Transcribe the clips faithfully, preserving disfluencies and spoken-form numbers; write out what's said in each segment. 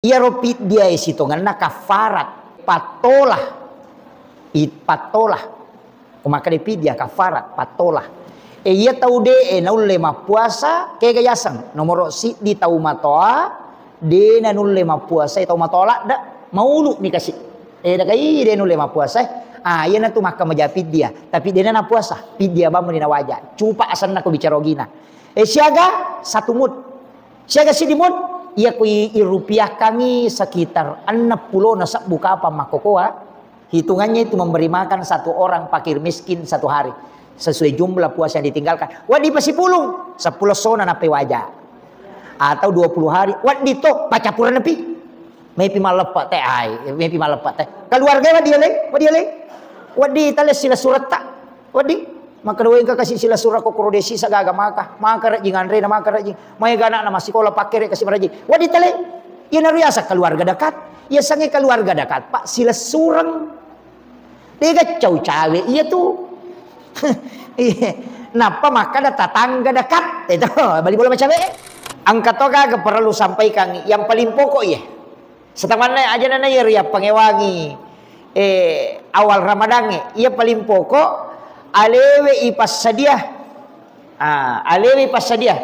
Iyaro piddiae sitongenna kaffarat, pattola. Pi-, pattola. Ko makkeda piddia kaffarat, pattola. E, iya tau de'e naulle mappuasa, kega yaseng? Nomoro siddi tau matoa, de nanulle mappuasa, e, tau matoa ladde, maulu ni kasi. E, dagai de nulle mappuasa, e. Ah, iyanatu makkamaja piddia, tapi de na napuasa, piddia bammu ni nawaja. Cupa asenna ko bicara ogina. E, siaga satu mud. Siaga siddi mud, iya ko i-, irupiahkangngi sekitar enneng pulona sebbu kapang makkokoa, hitungannya itu memberi makan satu orang fakir miskin satu hari. Sesuai jumlah puasa yang ditinggalkan. Wedding pasipulung, seppulo essona nappai waja. Atau dua puluh hari, wedding to, paccappureng pi. Mepi malleppe te, ai, mepi malleppe te. Keluarga wedding ale, wedding ale. Wedding tale silessuretta. Wedding, makkeda, "Wé, engka kasi silessureng ko koro dé sisa gaga maka, maka rejjing anréna, maka rejjing. Maéga ana'na massikola pakkéré kasi marejjing." Wedding tale. Iyanaro yaseng keluarga dekat. Yasengngé keluarga dekat, Pak, silessureng. Dé gaccau cawé iya tu. Iya. Nappa makkeda tatangga dekat. Itu, bali bola macawé. Engka to gaga perlu sampaikan, yang paling pokok iya. Satamanna aja nana iya riappangewangi, eh, awal Ramadangnge. Iya paling pokok, alewe ipassadia. Ah, alewe ipassadia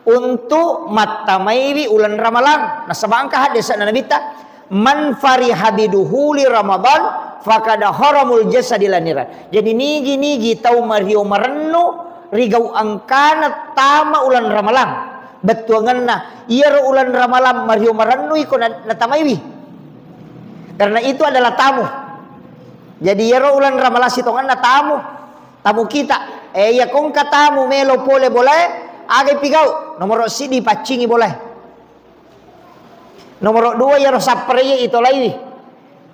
untuk mattamaiwi uleng Ramalang. Nasaba engka haddese'na Nabitta, "Man fariha biduhuli Ramadan, fakada haramul jasadi laniran." Jadi nigi-nigi tau mario marennu rigau engkana tama uleng Ramalang. Bettuangenna, iyaro uleng Ramalang mario marennu iko na-, natamaiwi. Karena itu adalah tamu. Jadi iyaro uleng Ramalang sitongenna tamu. Tamu kita. Eh, iya kongka tamu melo pole bolae, aga ipigau? Nomoro siddi paccingi bolae. Nomoro dua iyaro sappareye itolaiwi.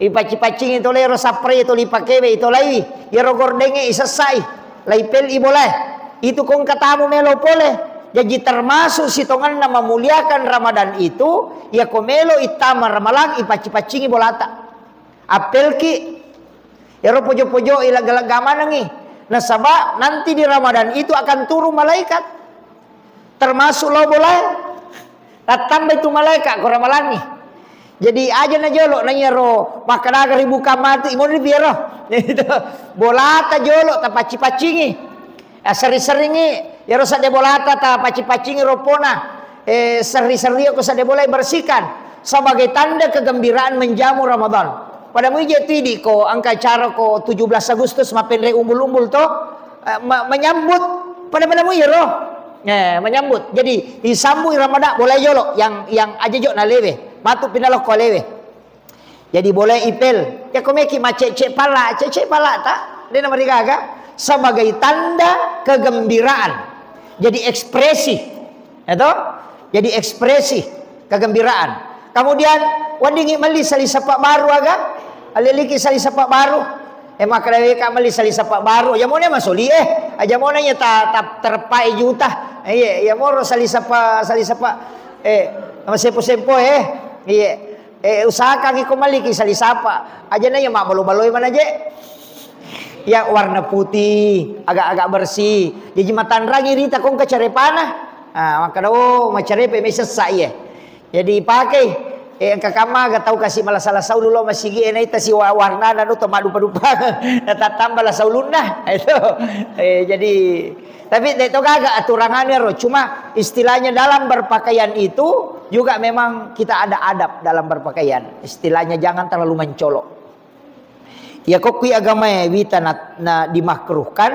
Ipacci-paccingi tolai ro sapre, toli pakewe, itolaiwi. Iyaro gordenge isessai. Laipel i bolae. Itu kongka tamu melo pole. Jaji termasuk sitongenna memuliakan Ramadan itu, iya ko melo ittama Ramalang, ipacci-paccingi bolata. Appelki. Iyaro pojo-pojo i lega-lega manengi. Nasaba nanti di Ramadan itu akan turun malaikat. Termasuk lao bolae. Tattambai tu malaeka ko ramalangngi. Jadi aja na jolo na iyaro makkadaga ribuka matu imoni piero. Itu bolata jolo tapacci-paccingi. Ah, sering-seringi iyaro sadde bolata tapacci-paccingi roppona. Eh, seri-seri ko sadde bola bersihkan sebagai tanda kegembiraan menjamu Ramadan. Pada muije tu idi ko engka acara ko tujuh belas Agustus mappenre umbul-umbul to, eh, ma-, menyambut pada-pada mu iyaro. Eh, menyambut. Jadi, isambui Ramadan, boleh jolo yang, yang aja jo nalewe. Matu pinalokko lewe. Jadi, boleh ipel. Ya, ko meki macece pala, cece pala ta? Dena marigaga. Sebagai tanda kegembiraan. Jadi, ekspresi. Ya toh? Jadi, ekspresi kegembiraan. Kemudian, weddingngi melli sali sappa baru aga? Aleliki sali sappa baru. Eh, makkeda weka melli sali sappa baru. Aja mone masoli, eh. Aja mone ya ta, ta terpai juta. Eh, iya, iya moro sali sappa, sali sappa. Eh, masempo-sempo, eh. Iya. Eh, usahakan iko melliki sali sappa. Aja na iya mabbalo-baloi mana je. Ya warna putih, agak-agak bersih. Jadi matanrangi rita kongka carepana. Ah, makkeda, oh, macarepe mai sessa iya. Jadi pakai, eh, engka kamma ga tau kasi malasa-lasa ulu lo masigi, eh, naita si wa-, warnana nu to madupa-dupa. Natattamba lasa ulunna. Itu. Eh, jadi, tapi de to gaga aturan anu ero, cuma istilahnya dalam berpakaian itu juga memang kita ada adab dalam berpakaian. Istilahnya jangan terlalu mencolok. Iya ko kui agamae wita na, na dimakruhkan,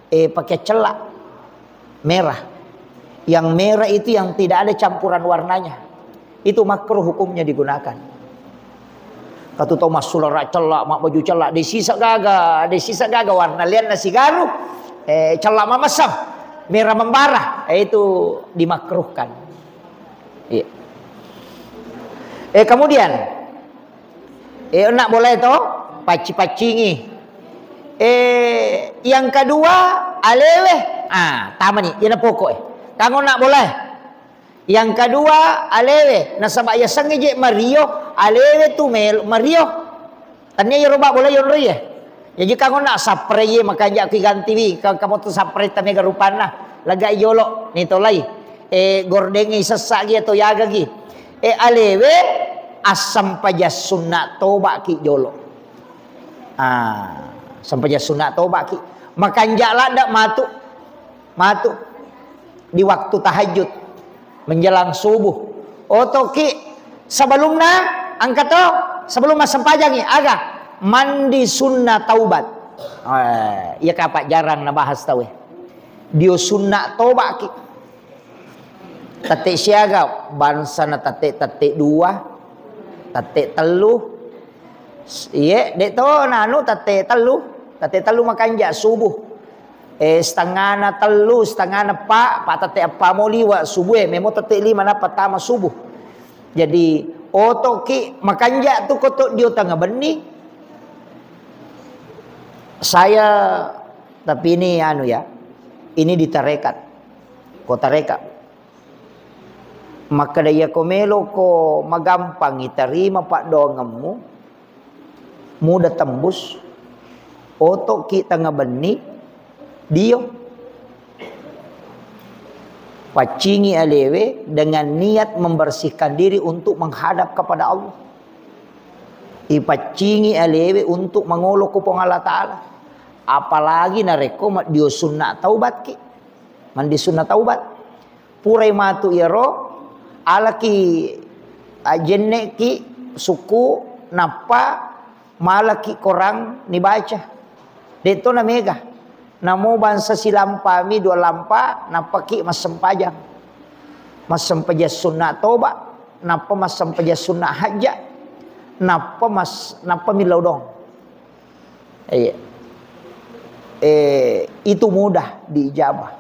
eh, pakai cella merah. Yang merah itu yang tidak ada campuran warnanya. Itu makruh hukumnya digunakan. Katu tau massulara cella, mabbaju cella, de sisa gaga, de sisa gaga warna lianna sigaru, eh, cella mamessang, merah membara, eh, itu dimakruhkan. Iya. Eh, kemudian, Eh, onna boleh to? Pacci-paccingi. Eh, yang kedua, alewe. Ah, tamani, iyana pokok e. Kang onna boleh. Yang kedua, alewe. Nasaba iya sengnge je mario, alewe tu mel-, mario. Tania iyaro ba boleh yonro iya. Jaji kang onna sapre ye makanja ki gantiwi, kang kamu tu sapre ta mega rupanna. Lega jolo, ni tolai. Eh, gordeng i sessa gi atau yaga gi. Eh, alewe, Assempajang sunna tobaki jolo. Ah, sempajang sunna tobaki. Makanja ladda matu, matu di waktu tahajud menjelang subuh. Otoki sebelumna, engka to, sebelum massempajangi, aga? Mandi sunna taubat. Eh, iya kapa jarang nabahas tau e. Dio sunna tobaki. Tette siaga, bangsana tette, tette dua, tette tellu. Iye, de to nanu tette tellu, tette tellu makanja subuh. Eh, setengahna tellu, setengahna pa, pa tette eppa mo liwa subuh e, memo tette lima nappa tama subuh. Jadi, otoki makanja tu koto dio tengnga benni. Saya, tapi ini anu ya, ini di tarekat. Ko tarekat. Makkeda, iyako meloko magampangi tarima paddoangemmu, mudah tembus, otoki tengnga benni, dio. Paccingi alewe dengan niat membersihkan diri untuk menghadap kepada Allah. Ipaccingi alewe untuk mangolo ko Puang Allah Ta'ala. Apalagi narekko maddio sunna taubatki. Mandi sunna taubat. Purai matu iyaro, alaki, ajenneki sukku, nappa malaki korang nibaca. Detto na mega. Namo bangsa silampami dua lampa, nappaki massempajang. Massempajang sunna toba, nappa massempajang sunna hajja, nappa mas-, nappa millau dong. Iya. Eh, itu mudah diijabah.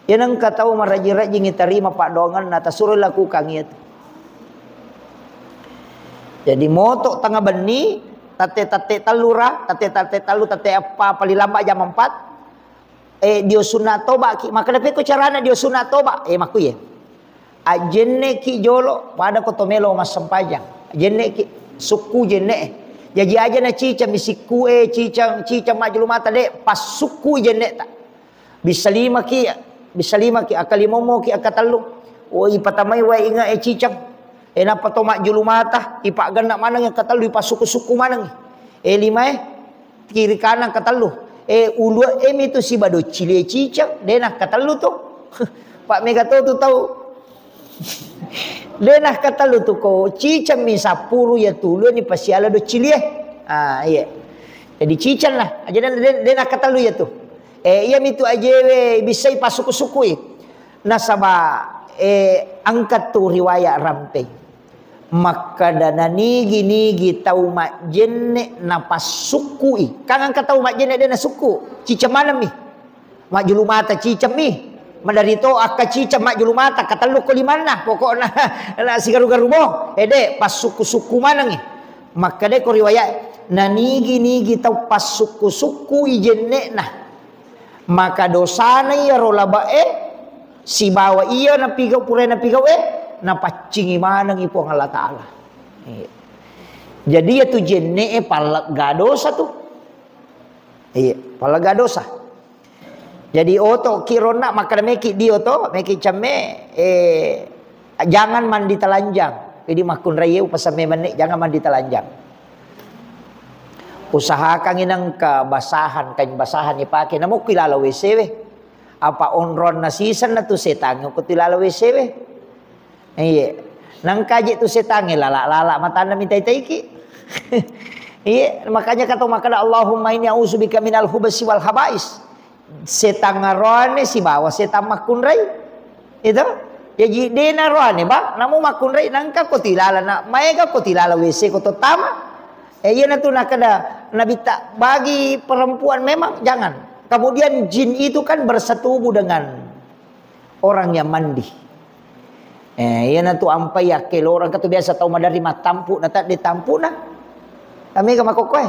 Iya nengka tau marajing-rajingi tarima paddoangenna, tasuro lakukan itu. Jadi moto tengnga benni, tatte-tatte tellu ra, tatte-tatte tellu, tatte eppa, paling lambat jam empat, eh, dio sunna tobaki. Makkeda pekko carana dio sunna toba? Eh, makkuye. Ajenneki jolo, pada ko to melo massempajang. Ajenneki, sukku jenne e. Jaji aja na cicang mi sikku e, cicang, cicang majjulu mata de, passukku jenne ta. Bisa lima ki, bisa lima ki, akka lima mo ki, akka tellu. Oh, ipatamai wae inga e cicang. E, nappa to majjulu mata, ipaggenna maneng akka tellu, ipasukku-sukku maneng. E, lima e, kiri kanan katellu. E, ulue e mitu siba doccilie cicang, de nakkatellu tu. Pak mega to tu tau. De nakkatellu tu ko cicang mi sappuru ya tulu ni pasiala doccilie. Ah, iya. Jadi cicang lah. Aja de, de, de nakkatellu ya tu. E, iya mitu ajewe bisai pasuku-sukui. Nasaba, e, angkat tu riwayat rampei. Makkada nanigi-nigi tau majjenne napassukkui. Kan engka tau majjenne de nasukku, ciceng maneng mi. Majjulu mata ciceng mi. Maderri to akka ciceng majjulu mata, katellu ko limanna, pokokna na sigaru-garu mo. Ede, passukku-sukku manengi. Makkada ko riwayat, nanigi-nigi tau passukku-sukkui jenne'na. Maka dosana iyaro labe'e sibawa iya napigau, pura napigau e, napaccingi manengi Puang Allah Ta'ala. Iya. Jadi iyatu jenne'e pallegga dosa tu. Iya, pallegga dosa. Jadi oto ki ronna makkada meki dio to, meki cemme, eh, jangan mandi telanjang. Jadi makkunrai upasame menne, jangan mandi telanjang. Usahakan inengka basahan, kain basahan ipake, namukki lalo W C we. Apa onronna sisenna tu setangnge ko tu lalo W C we. Iye. Nangkaji tu setangnge lala-lala matanna mitai-taiki. Iye, makanya kata makkada Allahumma inni a'udzubika minal khubsi wal khabais. Setang aroane sibawa setang makkunrai. Itu. Jadi dena roane, Bang, namu makkunrai nangka ko tilala na, maega ko tilala W C ko to tama. Eh, iya natu nakada Nabitta bagi perempuan memang jangan. Kemudian jin itu kan bersetubuh dengan orang yang mandi. Eh, iya natu ampai yakke lorang katu biasa tau madari mattampu na tak ditampu na. Kami ke makokkoe.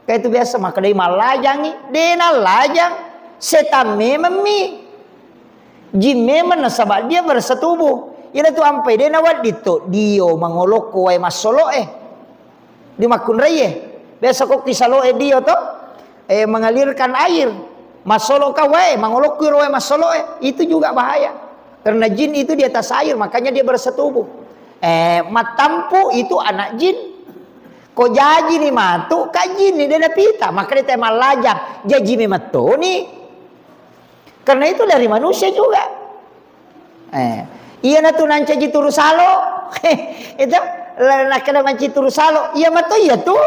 Kayak itu biasa makkedai mallajangi, dena lajang, setan memang mi. Jin memang nasaba dia bersetubuh. Iya natu ampai dena wadding to dio mangolokko wae massoloe. Di makkunraie. Biasa ko kisaloe dio to, eh, mengalirkan air. Massolo ka wae, mangolokki ro wae massoloe. Itu juga bahaya. Karena jin itu di atas air, makanya dia bersetubuh. Eh, mattampu itu anak jin. Ko jaji ni matu, ka jin ni de napita. Makanya te mallajang, jaji memettoni. Karena itu dari manusia juga. Eh, iya natu nancaji turu salo. Itu, la-, nakkeda mancaji turu salo. Iya mato iya tu.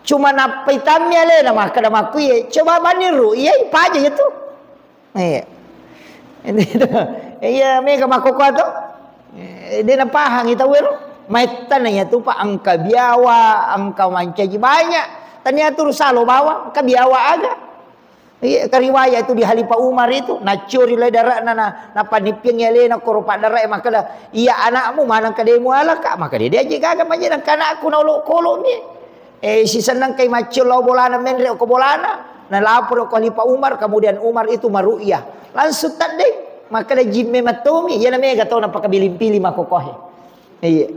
Cuma nappa itammi alena makkeda makku iya. Coba baniru, iya ipaja iya tu. Iya. Iya, mega makkoko to. Eh, de napahang itu wero. Maittana iya tu, Pak, engka biawa, engka mancaji banyak. Tania turu salo bawang, engka biawa aga. Iya, kariwaya itu di Khalifah Umar itu, nacuri lai dara'na na, napanippiang alena koro paddarae makkeda, "Iya anakmu maneng kademu alaka?" Makkeda dia aja gaga manjeng anakku na olok-kolok mi. Eh, sisenneng kai maccio lao bolana, menre ko bolana, nalapor ko Khalifah Umar, kemudian Umar itu maru'yah. Langsung taddeng, makkeda jimme mattomi, iya na mega tau napakabiling-piling makkokohe. Iya.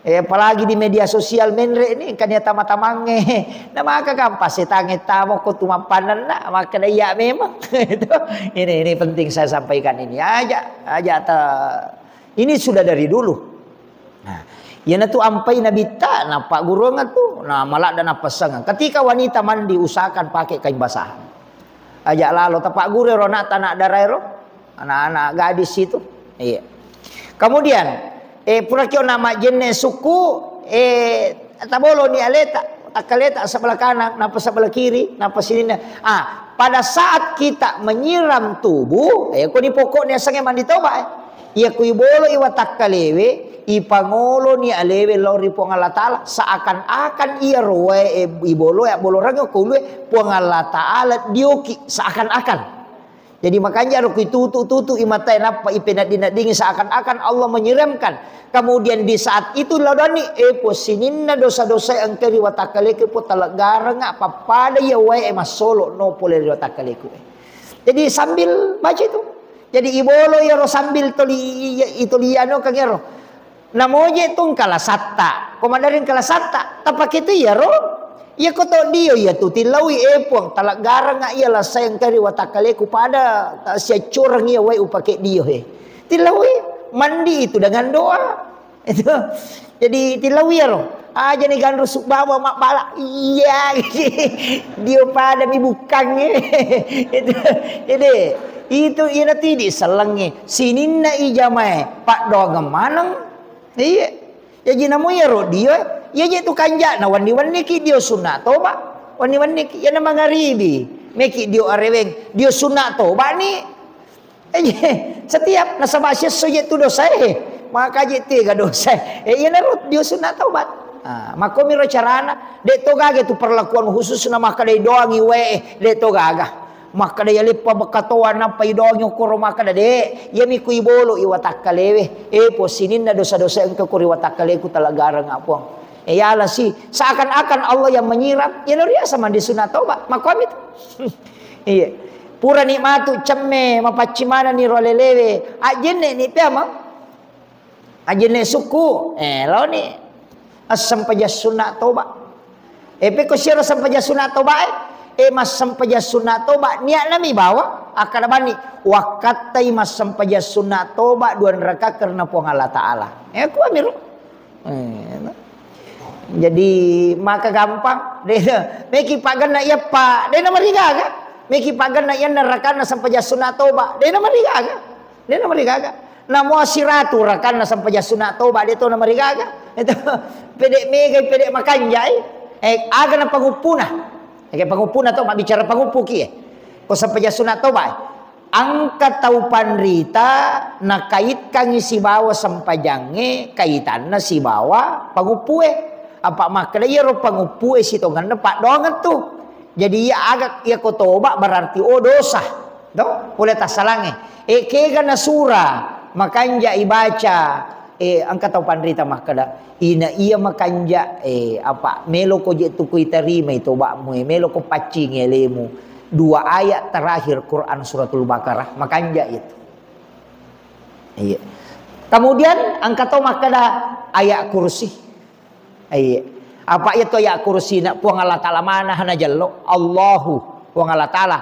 Eh, apalagi di media sosial menre ni, kan ya tama-tamange. Na maka gampang setange tamo ko tu mappanenna, makkeda iya memang. Itu, ini, ini penting saya sampaikan ini. Aja, aja ta-, ini sudah dari dulu. Nah, iyanatu ampai nabitta, napaggurungeng tu, na maladda napassengeng. Ketika wanita mandi, usahakan pakai kain basahan. Aja lalo tapagguru ro anak, anak daraero, anak-anak gadis itu. Iya. Kemudian, eh, pura kio nama jenne suku, eh, taboloni aleta, takkaleta sebelah kanan, napa sebelah kiri, napa sininna. Ah, pada saat kita menyiram tubuh, eh, koni pokoknya sange mandi toba, eh. Iya ku ibolo i watakkalewe, ipangoloni alewe lao ri Puang Allah Ta'ala, seakan-akan iya roe, eh, ibolo ya bolorang ko ulue Puang Allah Ta'ala dioki, seakan-akan. Jadi makanja ro ku itutu-tutu i matae nappa ipenedding-neddingi, seakan-akan Allah menyiramkan. Kemudian di saat itu ladoanni, eh, Puang, sininna dosa-dosa engka ri watakkaleku, Puang, taleggarengnga pappada iya wae massolo no pole ri watakkaleku. Jadi sambil baca itu. Jadi ibolo iyaro sambil toli, i-, i-, itoliano kang iyaro. Namoje tu engka lasatta. Ko maderri engka lasatta, tapake tu iyaro. Iya ko to dio iya tu tillaui, eh, Puang, taleggarengnga iya lasae engka ri watakkaleku pada ta-, siaccoreng iya wae upake dio he. Tillaui, mandi itu dengan doa. Itu. Jadi tillaui iyaro. Aja ni ganru subbawa mabbala. Iya. Dio pada mi bukkangnge. Itu. Jadi itu ina tidi sellengnge. Sininna ijamae paddoangeng maneng. Iya. Jaji namo iyaro dio, iya je tu kanja'na wenni-wenniki dio sunna toba. Wenni-wenniki. Iyana mangaribi. Meki dio areweng. Dio sunna toba ni. Eh, setiap nasaba siesso je tu dosae, maka je tega dosae. Eh, iyanaro dio sunna taubat. Ah, makkomiro carana, de to gaga tu perlakuan khusus na makkeda doangi wae, de to gaga. Makkeda ya leppa bekatoa nappa idoangi okoro makkeda de, iyami ku ibolo i watakkalewe. Eh, po sininna dosa-dosa engka ko ri watakkaleku taleggarengnga Puang. Eh, yalasi, seakan-akan Allah yang menyiram, iyana riasa mandi sunna taubat. Makkomi tu. Iya. Purani matu cemme, mapaccing manenni ro alelewe. Ajjenne ni piamang. Ajjenne sukku. Eh, laoni. Assempajang sunna toba. Eh, pekko siaro sempajang sunna toba, eh. Eh, massempajang sunna toba. Niatna mi bawa. Akkada bani. Wakkattai massempajang sunna toba dua raka karena Puang Allah Ta'ala. Eh, kuamiro. Eh, jadi maka gampang. De, meki paganna iya pa, de namarigaga. Meki paganna iya rakanna sempajang sunna toba, de namarigaga. De namarigaga. Namo siratu rakanna sempajang sunna toba, de to namarigaga. Itu pede mega, pede makanjai. Eh, aga na panguppuna. Ege panguppuna to, mabbicara panguppuki, eh. Ko sempajang sunna toba, eh. Engka tau panrita nakaitkangngi sibawa sempajangnge kaitanna sibawa panguppue. Apa makkeda iyaro panguppue sitongenna paddoangeng tu. Jadi iya aga iya ko toba berarti oh dosa. To, pole tassalangnge. E kega nasura makanja ibaca Eh, engka tau panrita makkeda, ina iya makanja, eh, apa, meloko je tu kuitarimai toba'mu, eh, meloko paccingi alemu. Dua ayat terakhir Quran Suratul Baqarah, makanja itu. Iya. Kemudian engka tau makkeda ayat kursi. Iya. Apa iya tu ayat kursi na Puang Allah Ta'ala mana hana jello? Allahu, Puang Allah Ta'ala.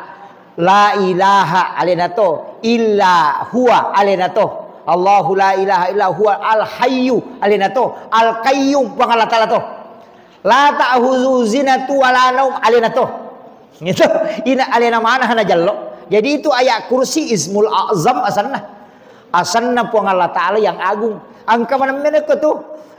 La ilaha alena to, illa huwa alena to. Allahu la ilaha illa huwa al hayyu, alena to. Al qayyum, Puang Allah Ta'ala to. La ta'khudzuhu sinatun wa la naum, alena to. Gitu. Ina alena mana hana jallo. Jadi itu ayat kursi ismul a'zam asanna. Asanna Puang Allah Ta'ala yang agung. Engka maneng mene ko tu.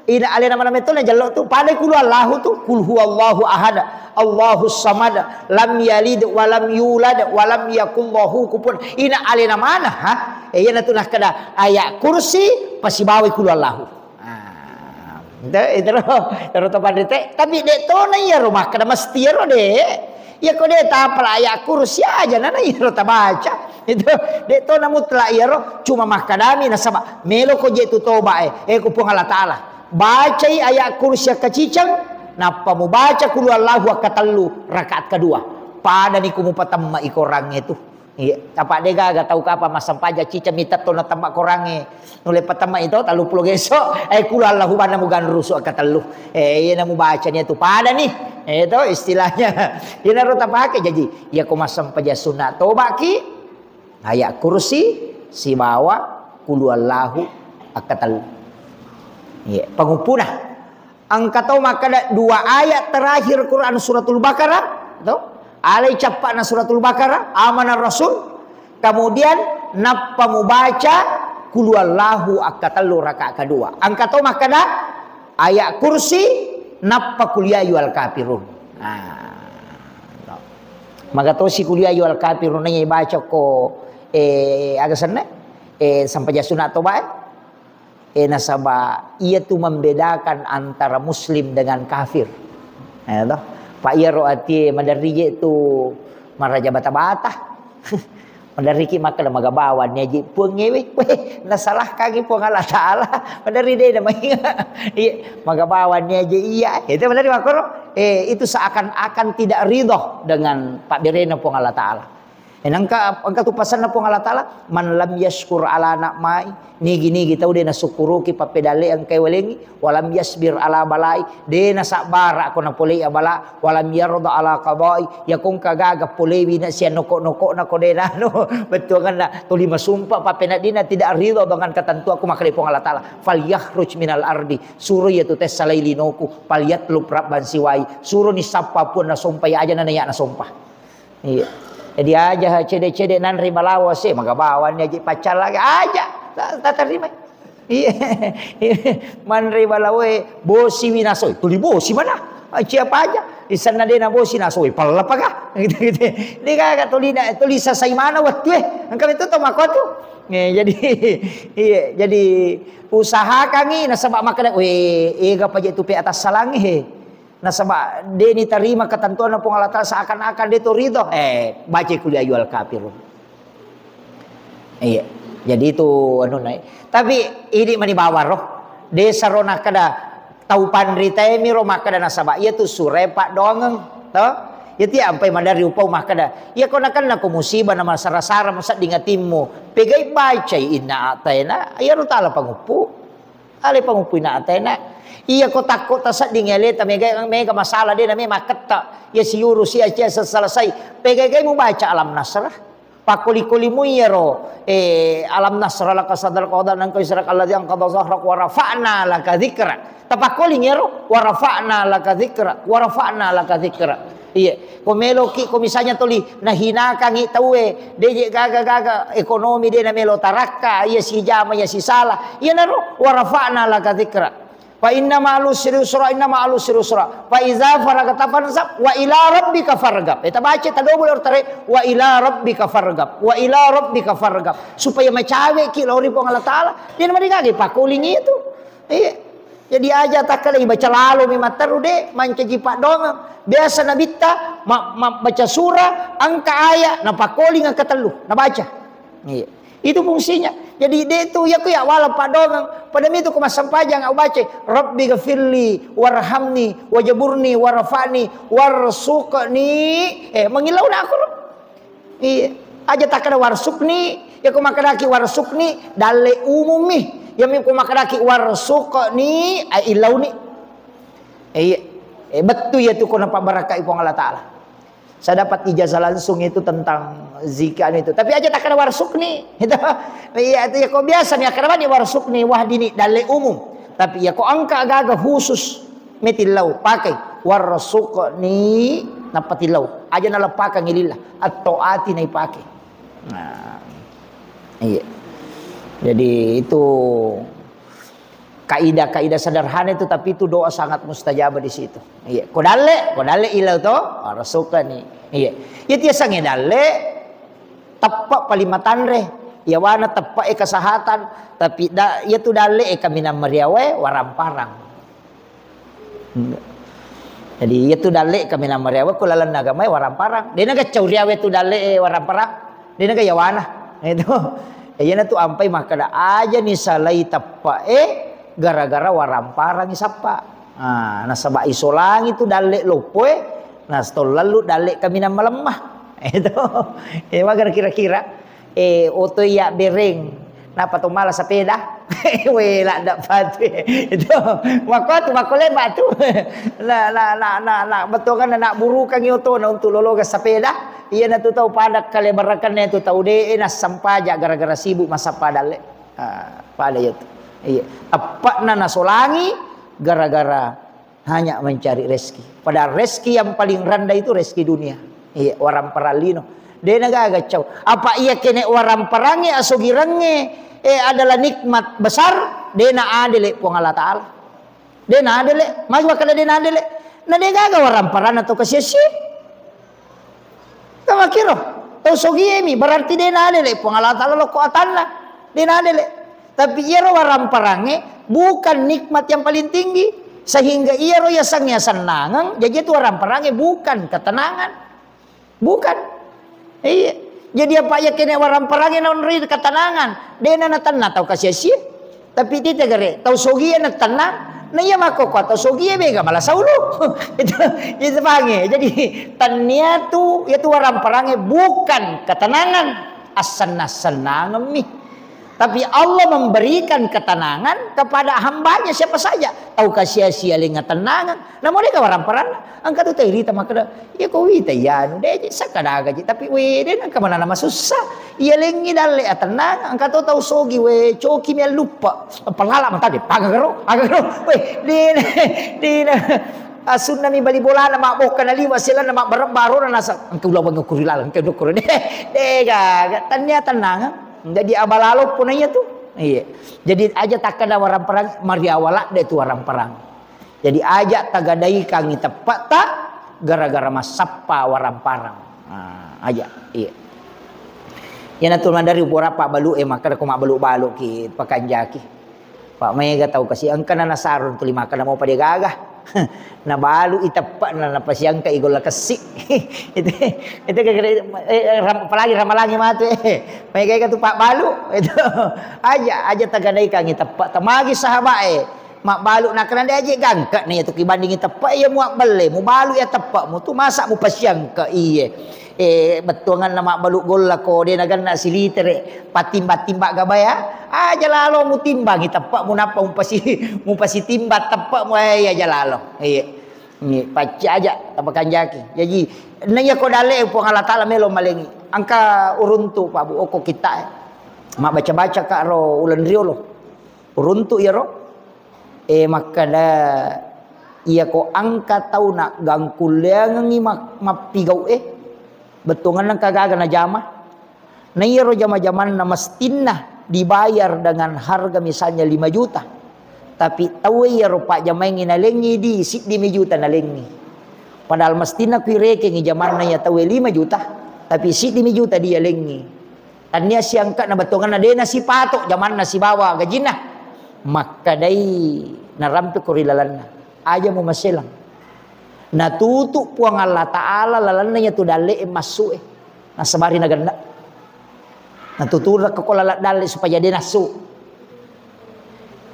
Ina alena maneng meto na jallo tu. Pada kulu Allahu tu. Kul huwallahu ahad. Allahu samad. Lam yalid wa lam yulad wa lam yakul lahu kufuwan. Ina alena mana, ha? Eh, iyana tu nakkeda ayat kursi pasibawai kulu Allahu. Ah, ente, ente ro, ero to panrite. Tapi de' tona iyaro makkeda mesti ero de'. Iya ko de' tapala ayat kursi aja nana iyaro tabaca. Itu de' tona mutlak iyaro, cuma makkedami nasaba melo ko je tu toba e. Eh, ku Puang Allah Ta'ala. Bacai ayat kursi akkaciceng, nappa mubaca kulu Allahu akkatellu rakaat kedua. Padani ku mupatemma i korangnge tu. Iya, apa de' gaga tau kapa massempajang ciceng mitetto na temma korangnge. Nulle patemma itu telluppulo geso, eh, kulu Allahu banna muganrusu akkatellu. Eh, iyana mubaca ni tu pada ni. Eh, itu istilahnya. Iyana ro tapake. Jadi, iya ko massempajang sunna tobaki, ayat kursi, sibawa kulu Allahu akkatellu. Iya, panguppuna. Engka tau makkeda dua ayat terakhir Quran Suratul Baqarah, to? Alai cappa'na Suratul Baqarah, amana Rasul, kemudian nappa mubaca kulu Allahu akkatellu rakaat kedua. Engka tau makkeda ayat kursi, nappa kul ya ayyuhal kafirun. Nah, to. Maga tosi kul ya ayyuhal kafirun, naiya baca ko, eh, aga senna? Eh, sempajang sunna toba, eh? Eh, nasaba iyatu membedakan antara muslim dengan kafir. Eh, toh. Pa iyaro atie maderri je tu maraja bata-bata. Maderriki makkeda magabawang ni aje puangnge we. Weh, nasalahkangi Puang Allah Ta'ala. Maderri de' na mainga. Iya, magabawang ni aje iya. Itu maderri makkoro. Eh, itu seakan-akan tidak ridho dengan pabberena Puang Allah Ta'ala. Eh, nangka, engka tu pasanna Puang Allah Ta'ala, "Man lam yashkur ala na'mai," nigi-nigi tau de' nasukkuruki pappedalle engkae walengngi, "wa lam yasbir ala balai," de' nasabbara ko napolei abala, "wa lam yarda ala qadai," iya ko engka gaga polewi na sia noko-nokona ko de' nanu, bettuanganna tuli masumpa pappeneddinna tidak ridho dengan ketentuanku, makkeda Puang Allah Ta'ala, "Falyakhruj minal ardi," suro iya tu tessalai linoku, "falyatlub rabban siwai," suroni sappa puang nasompa iya aja nana iya nasompa. Iya. Jadi aja cede-cede nanre balawo se, magabawang ni aja paccallaki aja. Ta-, tatarima. Iya. Manre balawoe bosi winasoi. Tuli bosi mana? Aci apa aja. Isanna de' na bosi nasoi. Pallapaka. Gitu, gitu. Dia kagak tuli na, tuli sasai mana waktu eh. Engka itu to mako tu. Eh, jadi, iya, jadi usahakangi nasaba makkeda, "Weh, ega paje tu pe atas salangi he." Nasaba de' nitarima ketentuanna Puang Allah Ta'ala seakan-akan de' to ridho. Eh, baca kul ya ayyuhal kafirun. Iya. Jadi itu anu nai. Tapi idi mani bawang ro. De' saro nakkeda tau panritaemi ro makkeda nasaba iya tu surae paddoangeng. To? Iya tu ampai maderri upau makkeda. Iya ko nakenna ko musibah na masara-sara musedding atimmu. Pegai bacai inna a'taina. Iya ro tala panguppu. Ale pamuppuina atena. Iya ko takko tasedding aleta mega, mega masalah de' na me makketta. Iya siuru sia cia selesai. Pegai-gai mubaca Alam Nasrah. Pakkoli-kolimu iyaro, eh, Alam Nasrah laka sadrak wa wada'na anka wizrak alladzi anqadha zahrak wa rafa'na laka dzikrak. Tapakkoling iyaro, wa rafa'na laka dzikrak, wa rafa'na laka dzikrak. Iya, ko meloki, ko misalnya toli nahinakangi tauwe, de' je gaga-gaga ekonomi de' namelo tarakka, iya sijama, iya sisala. Iyanaro, wa rafa'na laka dzikra. Fa inna ma'al usri yusra, inna ma'al usri yusra. Fa idza faragta fansab, wa ila rabbika farghab. Eh, tabaca, tadobol ortare, wa ila rabbika farghab, wa ila rabbika farghab. Supaya macaweki lao ri Puang Allah Ta'ala. De' namarigaga pakoling itu. Iya. Jadi aja takkeda ibaca lalo mi matteru de', mancaji paddoangeng. Biasa nabitta ma-, ma-, baca surah, engka ayat, napakkoling engka tellu, nabaca. Iya. Itu fungsinya. Jadi de' tu iya ku ya wala paddoangeng. Pada mitu ku massempajang au baca, "Rabbi ghafirli warhamni wajaburni warfa'ni warsuqni." Eh, mangillau na aku. Iya. Aja takkeda warsuqni, ya ko makkedaki warsuqni, dalle umummi. Ya mi ko makkedaki warsuqni, ai illauni. Iya. Eh, bettu ya tu ko napabarakai Puang Allah Ta'ala. Saya dapat ijazah langsung itu tentang zikir anu itu. Tapi aja takkeda warzuqni. Itu. Iya, itu ya, ko biasa mi akkeda mani warzuqni, wahdini, dalle umum. Tapi ya, ko engka gaga khusus, metillau pakai warzuqni, nappa tillau. Aja naleppakang lillah. At-taati naipake. Nah, iya. Jadi itu kaidah-kaidah sederhana itu, tapi itu doa sangat mustajab di situ. Iya, ko dalle, ko dalle ilau to, warzuqni. Iya. Iya, tiasangnge dalle, teppe paling matanre. Yawana teppe e kesehatan, tapi da, iya tu dalle e kaminang mariawae waramparang. Jadi, iya tu dalle kaminang mariawa ku lalenna agamae waramparang. De'na gaccau riawe tu dalle e waramparang. De'na ga yawana. Itu. Iyana tu ampai makkeda aja ni salai teppe e gara-gara waramparang isappa. Ah, nasaba isolangi tu dalle loppo e, na stollallu dalle kaminang malemma. Itu. Eh, magar kira-kira. Eh, oto iya bereng. Napa to mala sepeda? We, ladda patu. Itu. Makko tu, makko leba tu. Na, na, na, na, na, betongan na burukangi otona untuk lologa sepeda. Iyana tu tau pada kalebarakanna tu tau de, eh, nassampaja gara-gara sibuk massappa dalle. Ah, pada iya tu. Iya. Teppa'na nasolangi gara-gara hanya mencari rezeki. Padahal rezeki yang paling rendah itu rezeki dunia. Iya, waramparang lino. De'na gaga cau. Apa iya kene waramparang e, asogirengnge, eh, adalah nikmat besar, de'na adele Puang Allah Ta'ala. De'na adele, magi makkeda de'na adele. Na de gaga waramparang atau kasia-sia. Kamakiro, tau sogie mi, berarti de'na adele Puang Allah Ta'ala lokko atanna. De'na adele. Tapi iyaro waramparang e bukan nikmat yang paling tinggi. Sehingga iyaro yasengnge asennangeng, jaji itu waramparang e bukan ketenangan. Bukan. Iya. Jadi apa iya kene waramparang e naonroi ketenangan. De'na natenna tau kasia-sia. Tapi tite gare, tau sogie na tenang, na iya makkokkoe tau sogie mega mala saulu. Itu, itu pahangnge. Jadi, tennia tu, iya tu waramparang e bukan ketenangan, assenna-sennangemmi. Tapi Allah memberikan ketenangan kepada hambanya siapa saja. Tau kasia-sia lenga tenangan. Namo dega waramparang. Engka tu tau irita makkeda, "Iya ko wita iya anu, de je, sakka daga je, tapi we, de nengka manana masussa. Iya lengngi dalle atennang, engka to tau sogi we, coki mi alluppa. Pelala mata de, paga garo, aga garo. We, de, de, asunna mi bali bolana, mabbokka na liwa, selana mabbareng barona nasa, engka ulaweng kuri laleng, engka dokoro. De, de gaga, tennia tenang. Jadi abalalo pun iya tu. Iya. Jadi aja takkeda waramparang, mariawa ladde tu waramparang. Jadi aja tagadaikangi teppe'ta gara-gara massappa waramparang. Ah, aja. Iya. Iyana tu madari upora pabbalu e, makkeda ko mabbalu-balu ki pakanjaki. Pak mega tau kasi engka na nasarung tuli makkeda mo pada gaga. Nabalu i teppe'na napasiangka i golla kessi. Itu, itu gara-gara, eh, eh, ram-, apalagi ramalangi matu, eh. Mega tu pabbalu. Itu. Aja, aja tagadaikangi teppe'ta. Magi sahabat e. Mabbalu nakkeda de aje gangka na iya tu kibandingi teppe iya muabbelle, mubalu iya teppe'mu tu masa mupasiangka iye. Eh, bettuanganna mabbalu golla ko de naganna silitere, patimba-timba gabaya. Aja lalo mutimbangi teppe'mu nappa mupasi-, mupasitimbang teppe'mu, eh, aja lalo. Iya. Ini pacci aja tapakanjaki. Jadi, na iya ko dalle Puang Allah Taala melo malengi. Engka uruntu Pak Bu, okko kita, eh. Mabbaca-baca ka ro uleng riolo. Uruntu iyaro, eh, makkeda, iyako engka tau naggangkulleangengngi mak-, mappigau e, bettuanganna engka gaga najama. Na iyaro jama-jamanna mestinna dibayar dengan harga misalnya lima juta. Tapi tau iyaro pajjamaengngi nalengngi di siddi mi juta nalengngi. Padahal mestinna kui rekengngi jamanna iya tau e lima juta, tapi siddi mi juta dia lengngi. Tannia siangka'na bettuanganna de nasipato jamanna sibawa gajinna. Makkedai narampe ko ri lalenna. Aja mu maselang. Natutu Puang Allah Taala lalenna iya tu dalle e massu e. Nasabari nagenna. Natutu rekko ko laleng dalle supaya de nassu.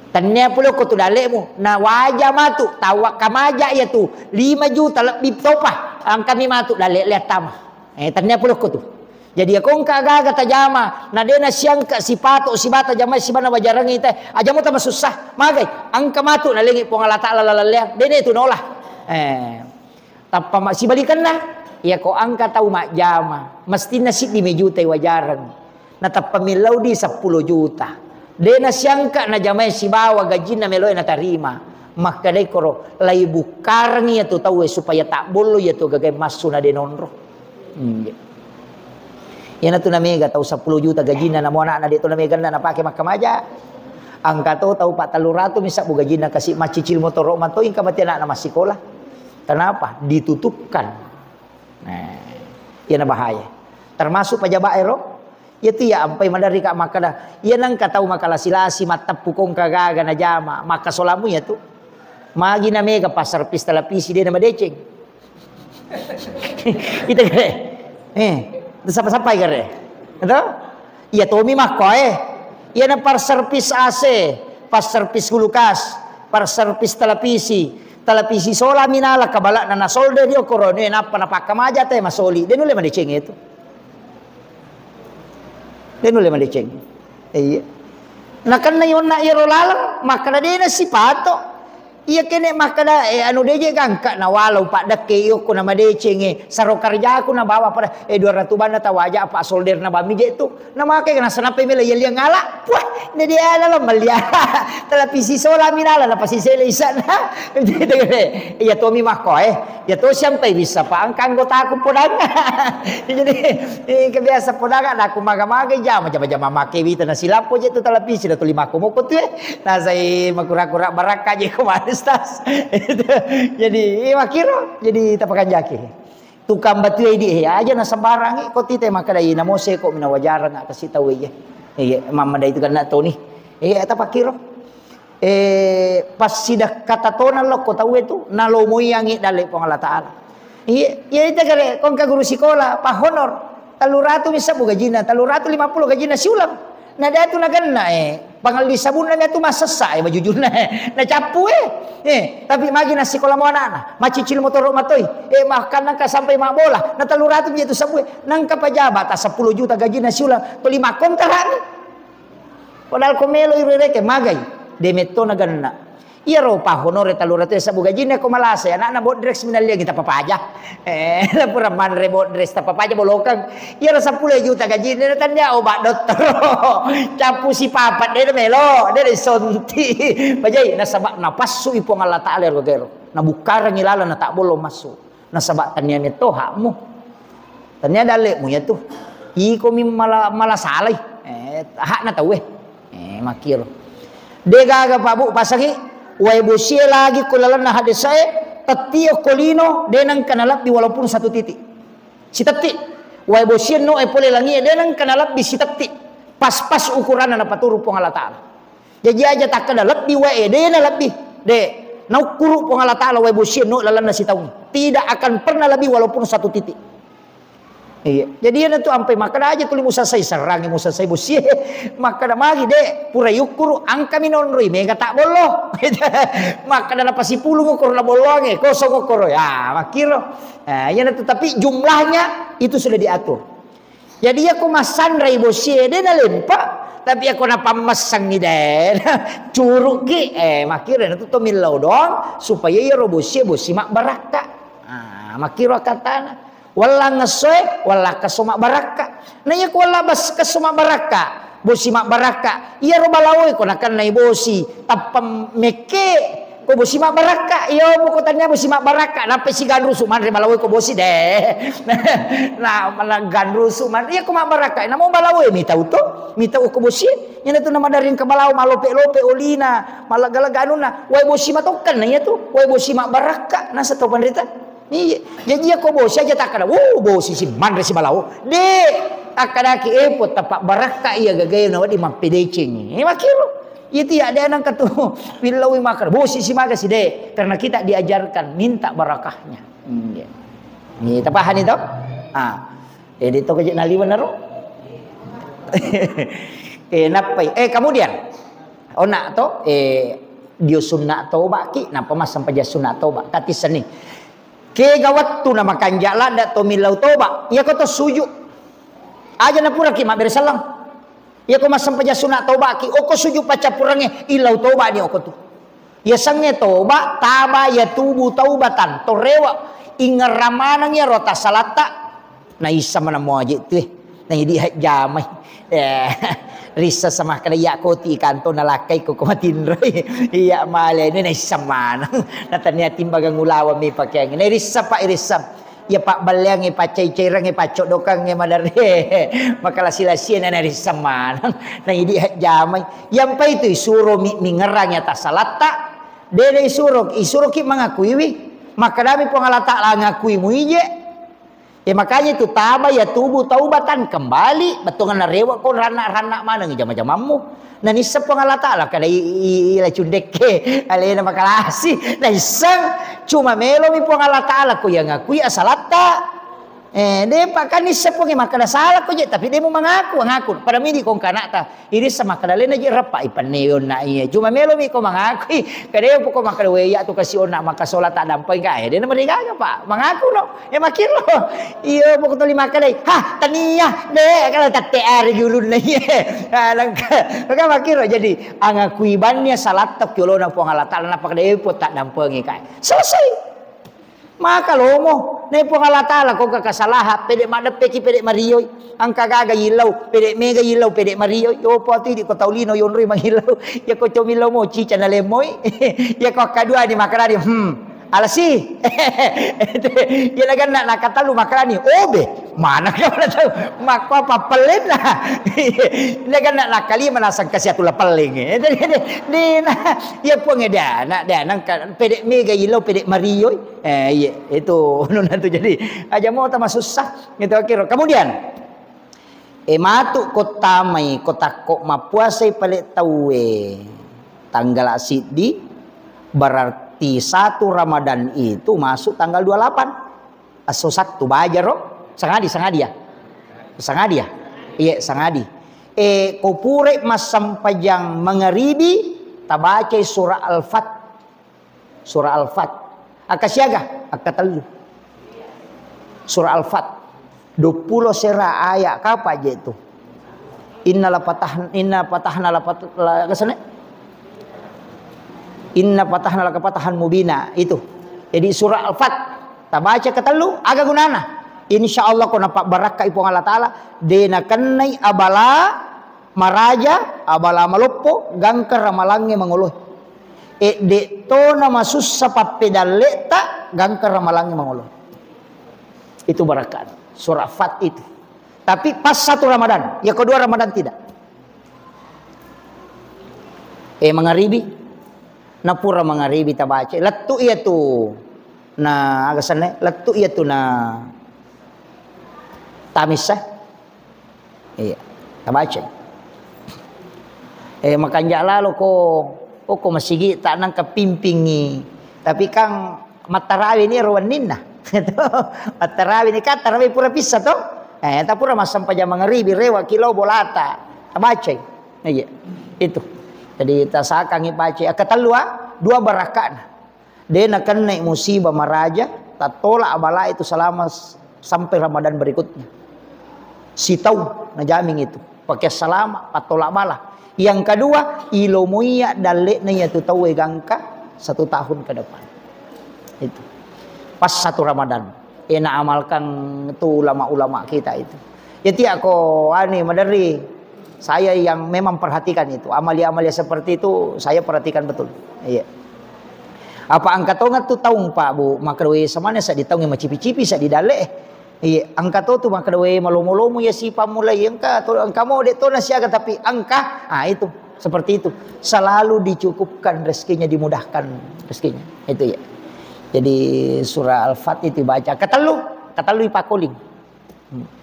Tannia pole ko tu dallemu, na waja matu, tawakka maja iya tu, lima juta lebbi topa, angkami matu dalle le attama. Eh, tannia pole ko tu. Jadi, iya ko engka gaga tajama, na de nasiangka sipato, sibata jama, sibana wajarangi te, aja mo tamasussa, magai, engka matu nalengi Puang Allah Taala lalallea, de ne tu nola. Eh, tappa ma-, sibalikanna, Iya ko engka tau majjama, mestinna siddi mi juta wajareng. Natappa millau di seppulo juta. De nasiangka najamai sibawa gajinna meloe natarima. Makkedai koro, lai bukkarengi iyatu tauwe supaya tabbollo iyatu gagae massu na de nonro. Hmm. Iyanatu namega tau seppulo juta gajinna, namo anakna de to nameganna napake makkamaja. Engka to tau pa tellu ratu mi sabbu gajinna kasi maccicil motoro matoi engka mate anakna massikola. Kenapa? Ditutupkan. Nah, iyana bahaya. Termasuk pejabat ero, iyatu iya ampai maderri ka makkada, iya nengka tau makalasi-lasi, matteppu kongka gaga najama, makkasolammu iyatu. Magi namega passervis televisi de namadeceng. Ita gare. Eh, sapa-sapai gare. Betul? Iya tomi makko, eh. Iyana passervis A C, passervis kulkas, passervis televisi, televisi sola minala kabalakna na solder dio korone nappa napakkamaja te masoli. De nulle madeceng itu. De nulle madeceng. Iya. Nakenna yonna iyaro laleng, makkada de nasipato. Iya kene makkada, eh, anu deje gangka na walau paddekke iyo ko na madecenge, saro karjaku na bawa pada, eh, dua ratu banna tawaja apa solder na bami je tu. Na make na sanape mela iya liang ala. Wah, ne dia ala lo melia. Televisi sola minala na pasi sele isana. Iya tomi makko, eh. Ya to siampai bisa pa engka anggotaku podang. Jadi, eh, kebiasa podang ada aku maga-maga jama jama-jama make wita na silappo je tu televisi da tuli makko moko tu, eh. Nasai makura-kura barakka je ko manis tas. Jadi, eh, makiro, jadi tapakanjaki. Tukang batue idi, eh, aja na sembarangi, ko tite makkada, "Ih, namo seko mina wajarang kasi tau iya." Iya, mamma dai tu kena toni. Iya, tapakkiro. Eh, passidakkata tona lokko tauwe tu, nalomoiangi dalle Puang Allah Taala. Iya, iya ita kare, kongka guru sikola, pa honor. Tellu ratu mi sabbu gajina, tellu ratu lima puluh gajina siulang. Na de atu nagenna, eh, pangelli sabunna mi atu massessa, eh, bajujunna, eh, nacappu, eh. Eh, tapi magi nassikola mo anakna, macicil motoro matoi, eh, bahkan nangka sampai mabbola, na tellu ratu mi tu sabbu, eh. Nangka pejabat ta seppulo juta gajina siulang, tuli makkontrak mi. Padahal ko melo irereke, magai, de metto nagenna. Iyaro pahonore tellu ratu sabbu gajinna ko malasa, anakna bodrek minalliangi tappa paja. Eh, pura manre bodrek tappa paja bolokeng. Iyaro seppulo juta gajinna, tania obat dottoro. Cappu sipapat, de melo, de sonti. Pajai, nasaba napassui Puang Allah Taala ero gero. Nabukkarangi laleng na tabbollo massu. Nasaba tania metto hakmu. Tania dallemu iyatu. Iko mi mala, mala salai. Eh, hakna tauwe. Eh, makkiro. De gaga Pak Bu pasangi, wae bosie lagi ko lalenna hadesae, tettio ko lino, de nengka nalebbi walaupun satu titik. Sitetti. Wae bosie no e pole langie, de nengka nalebbi sitetti. Pas-pas ukuranna napaturu Puang Allah Taala. Jaji aja takkeda lebbi wae, de na lebbi. De, naukkuru Puang Allah Taala wae bosie no lalenna sitaung. Tidak akan pernah lebih walaupun satu titik. Iya. Jadi iyana tu ampai makkeda aja tuli musassai, serrangi musassai bosie. Makkeda magi de, pura yukkuru, angkami nonroi, mega tak bollo. Makkeda napasipulung okoro na bolloange, kosong okoro. Ya, makkiro. Eh, iyana tu, tapi jumlahnya itu sudah diatur. Jadi, iyako massanrai bosie, de nalempa, tapi iyako napammessangi de, curuki, eh, makkiro natu to millau doang, supaya iyaro bosie, bosi mabbarakka. Ah, makkiro akkatana. Walla ngessoe, walla kesso mabbarakka. Na iyako walla bas-, kesso mabbarakka, bosi mabbarakka. Iyaro balaoe ko nakennai bosi, tappa mekke, Ko bosi mabbarakka, iyo, poko tania bosi mabbarakka, nappa siganrusu manre balawo ko bosi de. Nah, malah ganrusu manre, iya ko mabbarakka, namo balawo mitau to, mitau ko bosi. Iyana tu namadarring ke balawo, malope-lope olina, malagga-lagga anunna, wae bosi matokkan na iya tu, wae bosi mabbarakka, nasa tau panrita. Iya, jaji iya ko bosi aja takkada, "Wuh, bosi si manre si balawo." De, takkadaki, "Eh, po tappa barakka iya gagae na wedding mappedeceng." Eh, makkiro. Iya tu ya, de nangka tu. Willaui makkada, "Bosi si maga si de." Karena kita diajarkan minta barakahnya. Hmm, iya. Ini tapahani to? Ah. Eh, de to kejek naliweng naro. Eh, nappai. Eh, kemudian. Ona to, eh, dio sunna toba ki, nappa massempajang sunna toba. Kati seni. Kega wettu na makanja ladda to millau toba, iyako to suju. Aja na puraki mabbere sallang. Iyako massempajang sunna toba ki, oko suju paccappurangnge, illau toba ni oko tu. Yasengnge toba, taba yatubu taubatan, to rewe. Ingerang maneng iyaro tasalatta, naisseng maneng muaje tu, eh. Na idi hajjamai. Eh, risseng samakkeda iya koti kanto nalakkai ko, ko matinroi. Iya maleni naisseng maneng. Natania timbagang ulaweng mi pakeang. Nairisseng, Pak, irisseng. Iya pabballeangnge, paccai-cairangnge, paccoddokangnge, madare. Makalasi-lasie na nairisseng maneng. Na idi hajjamai. Yampai tu isuro mi, mingerang iya tasalatta. De naisuro, isuroki mangakuiwi. Makkedami Puang Allah Taala, "Ngakui muije." Ya, makanya itu taba ya tubu taubatan kembali, bettuanna rewe ko ranna-ranna maneng jama-jamammu. Nanisseng Puang Allah Taala kada i-, i-, ila cundekke, alena makalasi, naisseng, cuma melomi Puang Allah Taala ko yang ngakui asalatta. Eh, de pa kan nisseng Puang makkeda sala ko je, tapi de mu mangaku, ngaku. Pada midi ko kanakta. Irisseng makkeda, "Lena je reppa ipennewe onna iye." Cuma melomi ko mangakui, kade poko makkeda, "We, iya tu kasi onna makasola tak dampeng ka." Eh, dena marigaga, Pak. Mangaku no. Eh, makiro. Iyo, poko toli makkeda, "Ha, tania, de, kalau tatte ari gulunna iye." Ah, lengka. Maka makiro. Jadi, angakui banni salatta ki olona Puang Allah Taala, nappa kade po tak dampengi ka. Selesai. Maka lomo, nai Puang Allah Taala ko engka kasalahan, pede maddeppeki, pede marioi. Engka gaga yillau, pede mega yillau, pede marioi. Yo po tu idi ko tau lino yonroi mangillau. Ya ko comillau mo cica na lemmoi. Ya ko akkadua ni makarari, hmm. Alasi. Ya naganna nakatellu makarani. Obe. Mana kau na tau? Makko apa pellenna? Naganna nakalima nasang kasi atu lapelleng. Dena. Ya Puang, de ana, de ana engka pede mega yillau, pede marioi. Eh, iya, itu nuna tu jadi aja mau tambah susah gitu akhir. Kemudian, eh, matu ko tamai, ko takko mappuasai pale tauwe tanggal siddi, berarti satu Ramadan itu masuk tanggal dua puluh delapan. Esso Sattu, bajaro, sangadi, sangadi ya? Sangadi ya? Iya, sangadi. Eh, ko pura massempajang mangaribi, tabacai surah Al-Fat. Surah Al-Fat. Akka siaga? Akka tellu. Surah Al-Fat. Dua puluh sera ayat, kapa je itu? Inna la patah, inna patahna la pat-, la, kesana? Inna patahna laka fatahan mubina, itu. Jadi surah Al-Fat, tabaca ketellu, aga gunana? Insya Allah ko napabbarakkai Puang Allah Taala, de nakennai abala maraja, abala maloppo, gangka ramalangnge mangoloe. E, de tona masussa pappedalleta, gangka ramalangnge mangoloe. Itu barakat. Surah Fat itu. Tapi pas satu Ramadan, ya kedua Ramadan tidak. Eh, mangaribi. Napura mangaribi tabaca. Lettu iya tu. Nah, aga senna? Lettu iya tu na tamissa. Iya, tabaca. Eh, makanja lalo ko, ko, ko masigi tak nangka pimpingi. Tapi kan mattarawe ni ro wenninna. Mattarawe ni kan tarawih pura pissa to. Eh, ta pura massempajang mangaribi rewa kilo bolata. Tabacai. Iya. Itu. Jadi tasakangi baca. Akka tellu, ah, dua barakana. De nakennai musibah maraja, tattola abala itu selama s-, sampai Ramadan berikutnya. Sitau najaming itu. Pakai salama, pattola bala. Yang kedua, ilomoiya dalle'na iya tu tauwe gangka satu tahun ke depan. Itu. Pas satu Ramadan. Ena amalkan tu ulama-ulama kita itu. Ya tiak ko ani maderi. Saya yang memang perhatikan itu. Amalia-amalia seperti itu saya perhatikan betul. Iya. Apa engka tonga tu taung, Pak, Bu, makrowe samana sa di taung yang macipi-cipi sa di dalle. Iya, engka to tu makrowe malomo-lomo ya si pammulai engka to, engka mo de to na siaga tapi engka. Ah, itu seperti itu. Selalu dicukupkan rezekinya, dimudahkan rezekinya. Itu ya. Jadi surah Al-Fat itu baca. Ketellu, ketellu ipakoling. Hmm.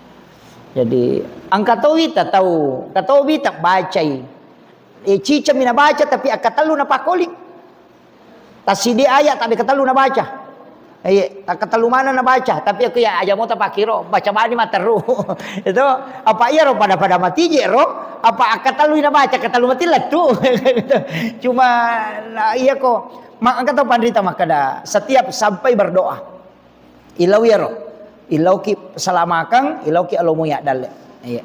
Jadi, engka to wita tau, engka to wita bacai. Eh, cicami nabaca, tapi akka tellu napakoling. Tasidi ayat, tapi katellu nabaca. Iya, katellu mana nabaca, tapi aku ya aja mau tapakiro, baca bani materu. Itu, apa iya ro pada-pada mati je ro, apa akka tellu nabaca, katellu mati lettu. Cuma, nah, iya ko, ma-, engka to panrita makkeda, setiap sampai berdoa. Ilau iyaro. Ilauki salamakeng, ilauki alomo ya dalle. Iya.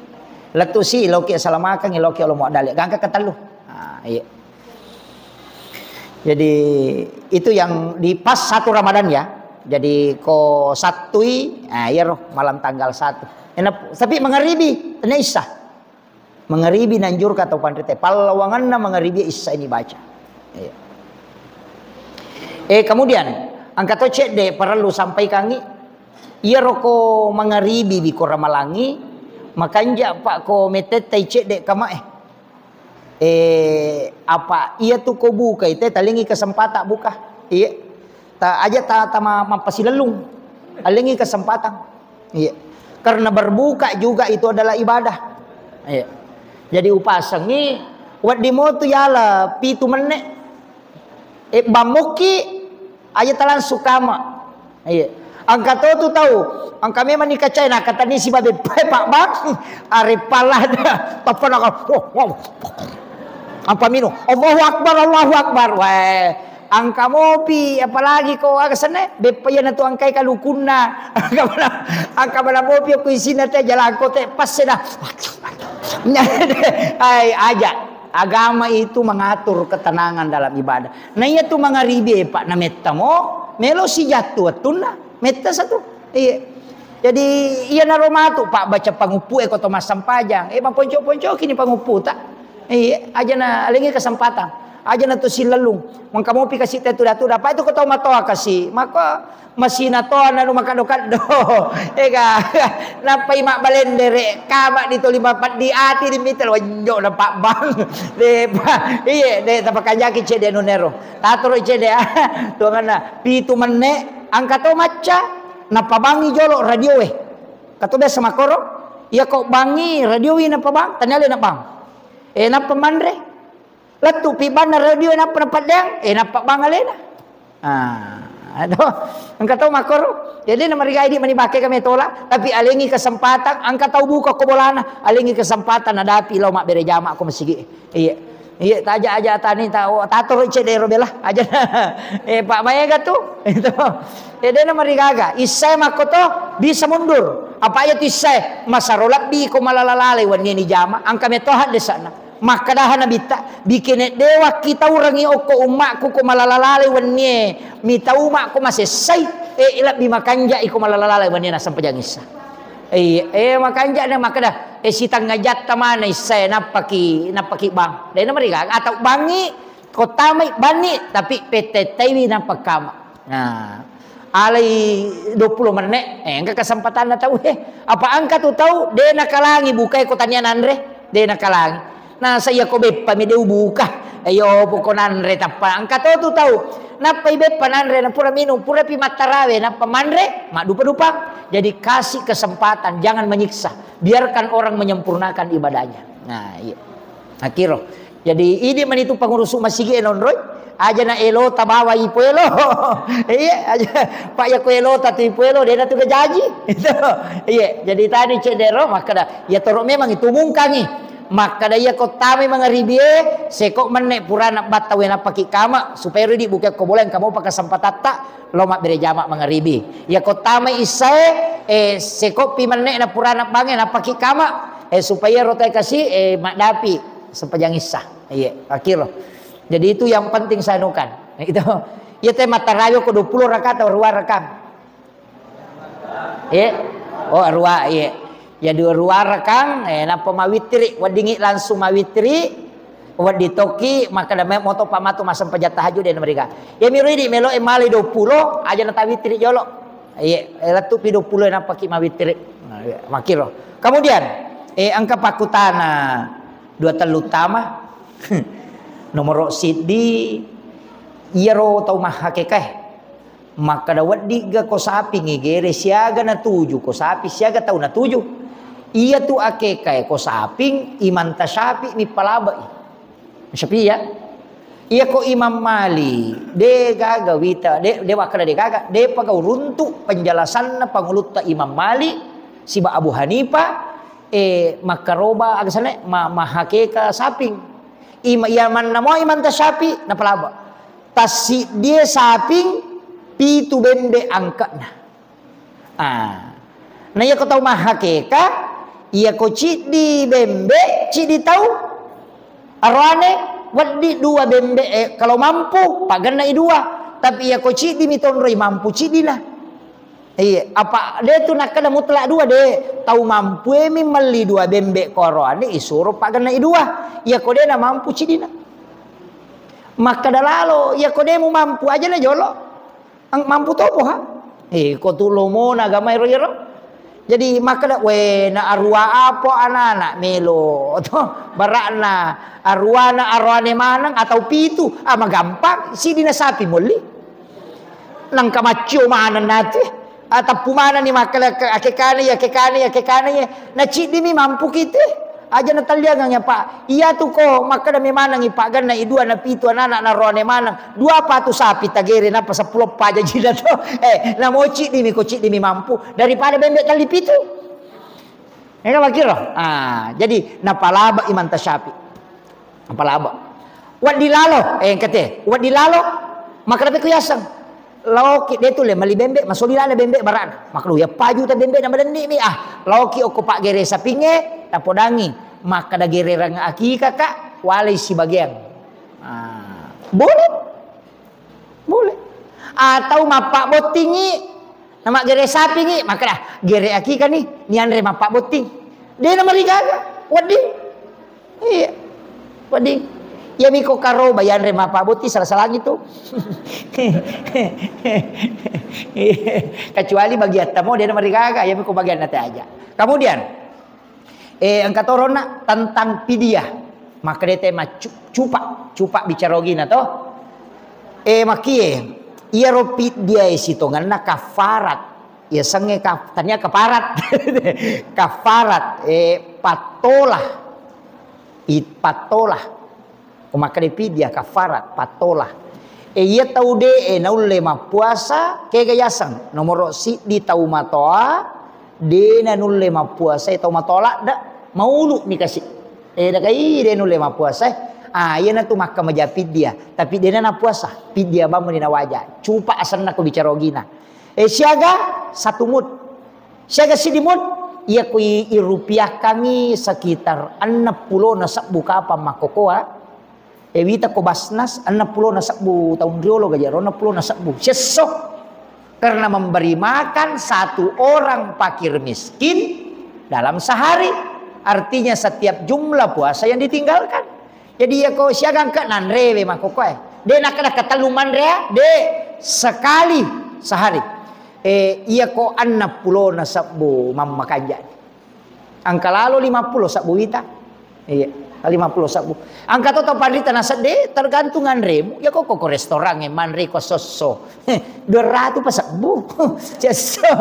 Lettu si ilauki salamakeng, ilauki alomo dalle. Gangka ketellu. Ah, iya. Jadi itu yang di pas satu Ramadan ya. Jadi ko Sattui, ah, iyaro malam tanggal satu. Ena, tapi mangaribi, tania Isya. Mangaribi nanjurka tau panrita. Pallawanganna mangaribi Isya ini baca. Iya. Eh, kemudian, engka to cedde parellu sampaikangi. Iyaro ko mangaribi biko ramalangi, makanja pa ko metettai cedde kamae. Eh, apa iya tu ko buka ite talengi kesempatan buka. Iya. Ta aja ta, ta ma-, mappasilellung. Alengi kesempatan. Iya. Karena berbuka juga itu adalah ibadah. Iya. Jadi upasengi, wedding mo tu yala pitu menne. Eh, bammukki, aja ta langsung kama. Iya. Engka to tu tau, engka memang ni kacai, na katani sibabe pae, Pak Bang. Are pala ada. Tappa naka, oh, wow. Apa minum? Allahu Akbar, Allahu Akbar. Weh, engka mopi, apalagi ko aga senne, beppa iya na tu engkai kalukunna. Engka mana, engka mana mopi ko isina te, jalan ko te, pas seda. Ai, aja. Agama itu mengatur ketenangan dalam ibadah. Na iya tu mangaribi, Pak, na metta mo, melo sijattu wettunna, metta satu. Iya. Jadi, iya naro matu, Pak, baca panguppu e ko to massempajang. Eh, maponco-poncoki ni panguppu ta. Iya, aja na alengi kesempatan. Aja na tu silellung. Mengka mopi kasi te tuda-tuda. Apa itu ko tau matoa kasi. Maka masina to anu makaddo-kaddo. Ega, nappai mabbalendere, kama di toli mapeddi ati di mitel, wenjo na Pak Bang. De, pa, iye, de, tapakanjaki cede nunero. Tatoro cede, ah, tuanganna, pitu menne, engka to macca, napabangi jolo radio e. Kato biasa makoro, iya ko bangi radio e napabang, tania le nabang. Eh, nappa manre. Lettu pi banna radio, nappa napaddeang, eh, nappa bang alena. Ah, aduh, engka tau makkoro. Jadi na marigai di mani bakke kami tola, tapi alengi kesempatan, engka tau buka ko bolana, alengi kesempatan nadapi lao mabbere jama ko masigi. Iya. Iya, taja aja tani ta, oh, tatoro cedero bela aja. Eh, Pak, maega tu. Itu. Eh, dena marigaga. Isai makkoto bisa mundur. Apa aja tu isai? Masaro lebbi ko malala lalai wenni ni jama. Engka metoha desana. Makkadaha Nabitta, "Bikene dewa kitaurangi okko ummakku ko malala lalai wennie, mitau makko masessai, eh, lebbi makanja iko malala lalai wennie nasampajang Isya." Eh, eh, makanja na makkada, eh, sitengnga jatta mana Isya, nappaki, nappaki bang. Dena marigaga, atau bangi, ko tamai banni, tapi petettaiwi nappakama. Nah, alai duappulo menne, eh, engka kesempatanna tau, eh. Apa engka tu tau, de nakalangi bukai ko tania nanre, de nakalangi. Nah, saya ko beppa mi de ubuka. Ayo, poko nanre tappa. Engka to tu tau. Nappai beppa nanre, na pura minum, pura pi mattarawe, nappa manre, maddupa-dupa. Jadi kasih kesempatan, jangan menyiksa. Biarkan orang menyempurnakan ibadahnya. Nah, iya. Akiro. Jadi, idi mani tu pengurusu masigi e nonroi, aja na elo tabawa ipoelo. Iya, aja. Pak ya ko elo tatu ipoelo, dena tu gajaji. Itu. Iya, jadi tadi cedero, makkada, ya toro memang itu mungkangi. Makkada ya ko tamai mangaribie, seko menne purana batta wena paki kama, supaya ridi buka ko boleh kamu pakai sempatatta, lo mabbere jama mangaribi. Ya ko tamai issae, eh, sekopi menne na purana bange na paki kama, eh, supaya rotai kasi, eh, maddapi sempajang issa. Iya, akiro. Jadi itu yang penting saya anukan. Itu. Iya te matarayo ko dua puluh rakaat atau dua rakaat. Iya. Oh, dua, iya. Ya dua, dua rakang, eh, nappa mawitiri, weddingi langsung mawitiri, weddi tokki, makkada me-, moto pa matu massempajang tahajud de namariga. Ya miro idi melo e male dua puluh, aja na tawitiri jolo. Iya, eh, lettu pi dua puluh nappa ki mawitiri. Nah, iya, makkiro. Kemudian, eh, engka pakkutana dua tellu tama. Nomoro siddi, iyaro tau mahakekae. Makkada, "Weddigga ko saping igere siaga natuju, ko sapi siaga tau natuju?" Iyatu akekae ko saping, Imam Tasyafi mi palabai. Syafi'i ya. Iya ko Imam Mali, de gaga wita, de, de wakkada de gaga, de pagau runtu penjelasanna pangulutta Imam Mali siba Abu Hanifah, eh, makkaroba aga sana, ma-, mahakeka saping. Ima-, iya manna mo Imam Tasyafi napalaba. Tassiddie saping, pitu bembe angka'na. Ah. Na iya ko tau mahakeka, iya ko ciddi bembe, ciddi tau. Aroane, weddi dua bembe, eh, kalau mampu, pagenna i dua. Tapi iya ko ciddi mi tonroi mampu ciddina. Iya, apa de tu nakkeda mutlak dua de. Tau mampu e mi melli dua bembe koroane isuro paggenna i dua. Iya ko de na mampu cidina. Makkeda lalo, iya ko de mu mampu aja na jolo. Ang-, mampu topo ha? Eh, ko tu lomona agama ero-ero. Jadi makkeda, "We, na arua apo anak-anak melo." To, barakna aruana aroane maneng atau pitu. Ah, magampang, sidina sapi molli. Nangka maccio maneng natu. Ah, tappu manenni makkeda ke-, akekane ya, akekane ya, akekane ya. Na ciddimi mampu kita. Aja natalliangang ya, Pak. Iya tu ko makkeda memanengi paggenna i dua na pitu anak-anak na roane maneng. Dua patu sapi tagere napa seppulo paja jina to. Eh, namo ciddimi ko ciddimi mampu daripada bembe talli pitu. Ega makiro. Ah, jadi napalaba Imam Tasyafi. Napalaba. Waddi lalo, eh, kete. Waddi lalo, makkeda pe ku yaseng. Laoki de tu le mali bembe, masoli lale bembe barana. Makkeda ya paju ta bembe na madenni mi. Ah, laoki okko paggere sapinge, tapodangi. Makkeda gererang akika ka, walai sibagian. Ah, boleh. Boleh. Atau mappabbottingi, namaggere sapingi, makkeda, "Gere akika ni, nianre mappabbotting." De na marigaga, wedding. Iya. Wedding. Iya miko karoba, yanre mappabbotting, salah-salangi tu. Kecuali bagiatta mo, de na marigaga, iya miko bagianna te aja. Kemudian, Eh, engka toronna tentang pidiah. Makkeda te maccu-, cupa, cupa bicara ogina to. Eh, makkie, iyaro pidiah e sitongenna kafarat. Iya sengnge kaf-, tania kafarat. Kafarat, eh, pattola. I-, pattola. Ko makkeda pidiah kafarat, pattola. E, iya tau de'e naulle mappuasa, kega yaseng? Nomoro siddi tau matoa, de nanulle mappuasa, e, tau matoa ladde, maulu ni kasi. E, dakai de nulle mappuasa, e. Ah, iya natu makka maja pidiah, tapi de na nappuasa, pidiah bammu ni nawaja. Cupa asenna ko bicara ogina. E, siaga satu mut. Siaga siddi mut, iya ko i-, irupiahkangi sekitar enneng pulona sebbu kapang makkokoa, e, wita ko Basnas, enneng pulona sebbu taung riolo gaji ro, enneng pulona sebbu. Siesso. Karena memberi makan satu orang fakir miskin dalam sehari. Artinya setiap jumlah puasa yang ditinggalkan. Jadi, iya ko siaga engka nanrewe makkokoe. De nakkeda katellu manrea, de, sekali sehari. Eh, iya ko enneng pulona sebbu mammakanja. Engka lalo lima pulo sebbu wita. Iya, lima pulo sebbu. Engka to tau panrita nasedde, tergantung anremu. Iya ko, ko, ko restoran e manre ko sosso. Dua ratu pa sebbu. Siesso.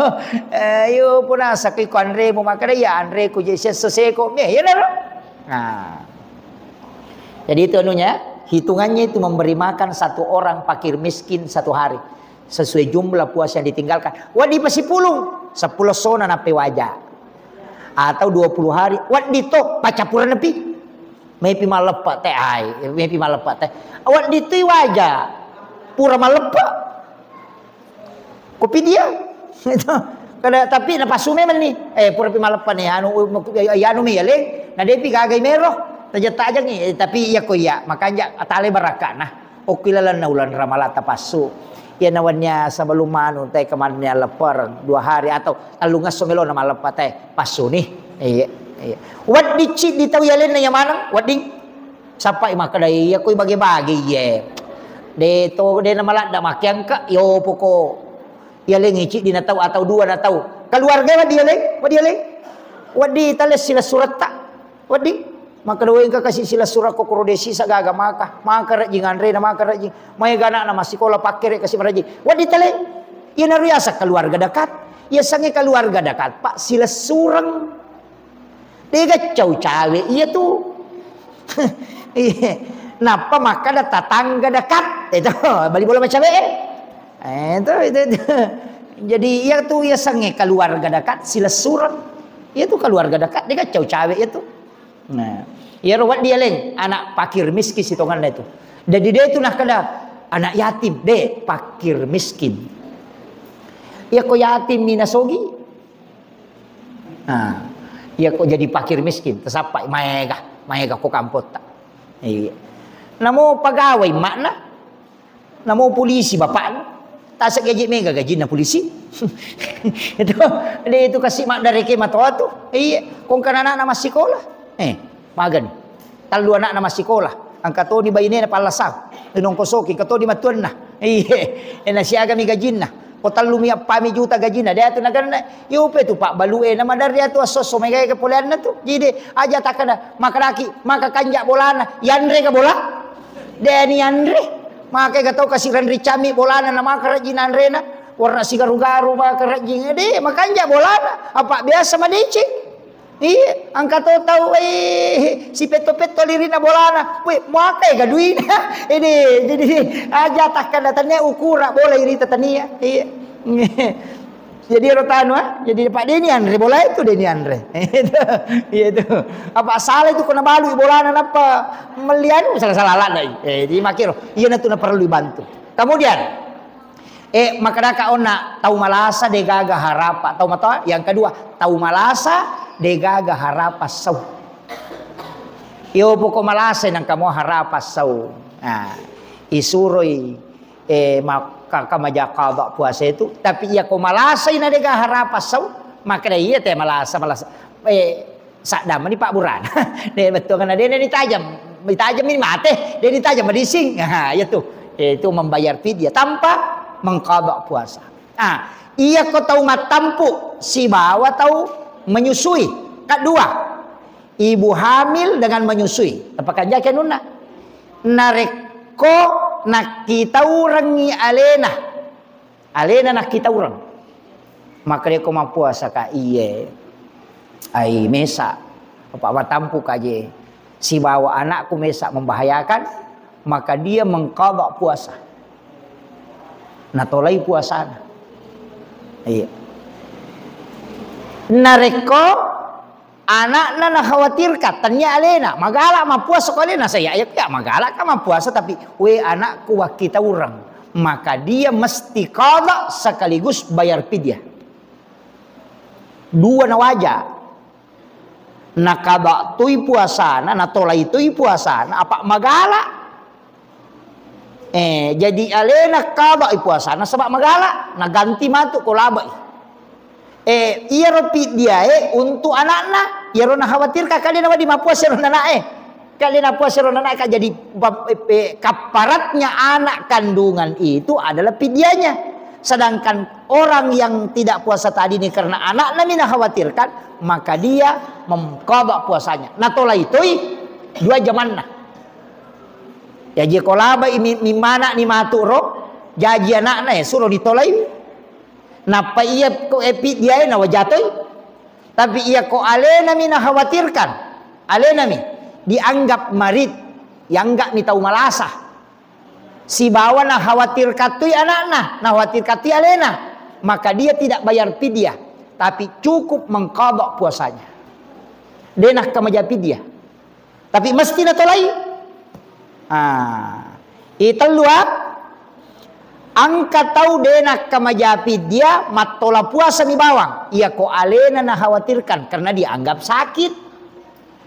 Eh, yo punasa ko anremu makkeda iya anreku je siesso seko. Me, iya naro. Nah. Jadi itu anunya, hitungannya itu memberi makan satu orang fakir miskin satu hari. Sesuai jumlah puasa yang ditinggalkan. Waddi pasipulung, seppulo sona nappe waja. Atau dua puluh hari, waddi to, pacapuran nepi. Mepi malleppa te ai, mepi malleppa te. Waddi tu waja. Pura malleppa. Kopi dia. Itu. Kada, tapi napasu memang ni. Eh, pura pi maleppa ni, anu, anu mi yaleng, na depi gagai mero. Tajang-tajang ni, eh, tapi iya ko iya, makanja atale barakana. Okki lalenna ulan Ramalang tapassu. Iya nawannya sebelum anu, te kemarin ya leper dua hari atau tellung esso melo na maleppa te passu ni. Iya, iya. Waddi ciddi tau yalenna iya maneng, wedding. Sappai makkeda, "Iya, koi bage-bage, iye." De to, de na maladda makke engka, yo poko. Iya lengi ciddi na tau atau dua na tau. Keluarga waddi iya leng, waddi iya leng. Waddi tale silessuretta. Waddi. Makkeda, "Woi, engka kasi silessureng ko koro de sisa gaga maka. Maka rejing anre na maka rejing. Maega anakna massikola pakkere kasi marejing." Waddi tale. Iya naru yaseng keluarga dekat. Iya sange keluarga dekat, Pak, silessureng. Dega cau cawe iya tu. Iya. Nappa makkada tatangga dekat. Itu, bali bola macawe, eh. Eh, itu, itu, itu. Jadi iya tu iya sange keluarga dekat silessureng. Iya tu keluarga dekat, dega cau cawe iya tu. Nah, iya ro waddi aleng anak fakir miskin sitonganna itu. Jadi dia itu nah kada anak yatim, de fakir miskin. Iya ko yatim mina sogi, Nah, iya ko jadi fakir miskin, tasappai maega, maega ko kampotta. Iya. Namo pegawai makna, namo polisi bapakna. Tasek gaji mega gajinna polisi. Itu, de itu kasi maddareke matoa tu. Iya, kongkana anakna massikola. Eh, magani. Tallu anakna massikola. Angka toni bainena pallasang. Inongkosoki, angka toni matuanna. Iya, eh, nasiagami gajinna. Ko tellumi appami juta gajinna. De atu naganna. Yope tu Pak Balue na madarri atu asso-asso mega ke poleanna tu. Jadi aja takkada makadaki, maka kanja bolana. Yanre ga bola? De nianre. Maka ga tau kasi ranri cami bolana na maka rajin anrena. Warna sigaru-garu maka rajin. De makanja bolana. Apa biasa madeceng. Iya, angka to tau, eh, si petto-petto lirina bolana. Weh, maka ga duina. Ini, jadi aja takkada tania ukura bola irita tania. Iya. Jadi ero tanu, ah, jadi Pak Deni anre bola itu Deni anre. Itu, iya itu. Apa salah itu kena balu bolana napa melian salah-salah lagi. Eh, jadi makiro. Iya natu na perlu dibantu. Kemudian, eh, makadaka onna tau malasa degaga harapa. Tau matoa. Yang kedua, tau malasa degaga harapa sau. Iyo poko malasa nang kamu harapa sau. Nah, isuroi eh, ma-, ka-, kamaja qada puasa itu, tapi iya ko malasai na dega harapa sau, maka iya te malasa, malasa. Eh, sadda mani Pak Burhan. De betul kan de ditajam, ditajam ini mate, de ditajam madising. Ha, iya tu. Eh, itu membayar fidyah tanpa mengqada puasa. Ah, iya ko tau mattampu sibawa tau menyusui. Kedua, ibu hamil dengan menyusui. Tapakanjaki anunna. Narekko nakkitaurengngi alena, alena nakkitaureng, makkedako mappuasa ka, iye, ai mesa, apa watampu ka je, sibawa anakku mesa membahayakan, maka dia mengqada puasa, natolai puasana. Iya. Narekko anakna nakhawatirkan, tennia alena, magala mappuasa ko alena, saya ya, ya magala ka mappuasa, tapi we anakku wakkitaureng, maka dia mesti qada sekaligus bayar fidyah. Dua nawaja. Nakaba tui puasana, natolai tui puasana, apa magala. Eh, jadi alena qada'i puasana sebab magala, naganti matu ko labai. Eh, iyaro fidyae untuk anakna, iyaro nakhawatirkan kali na wedding mappuasa ro anakna e. Kali na puasa ro anakna ka jadi bab-, eh, eh, kafaratnya anak kandungan itu adalah fidyahnya. Sedangkan orang yang tidak puasa tadi ini karena anakna mi nakhawatirkan, maka dia mengqada puasanya. Natolai toi dua jamanna. Jaji ko labai mi-, mimmana ni matu ro, jaji anakna e suro ditolai. Nappa iya ko e fidyae nawajatoi. Tapi iya ko alena mi nakhawatirkan, alena mi dianggap marid, dianggap mi tau malasa. Sibawa nakhawatirkan tui anakna, nakhawatirkan tui alena, maka dia tidak bayar fidyah, tapi cukup mengqada puasanya. De nakkamaja fidyah. Tapi mesti natolai. Ah. I tellu, ah. Engka tau de nakkamaja fidyah, mattola puasa mi bawang. Iya ko alena nakhawatirkan karena dianggap sakit.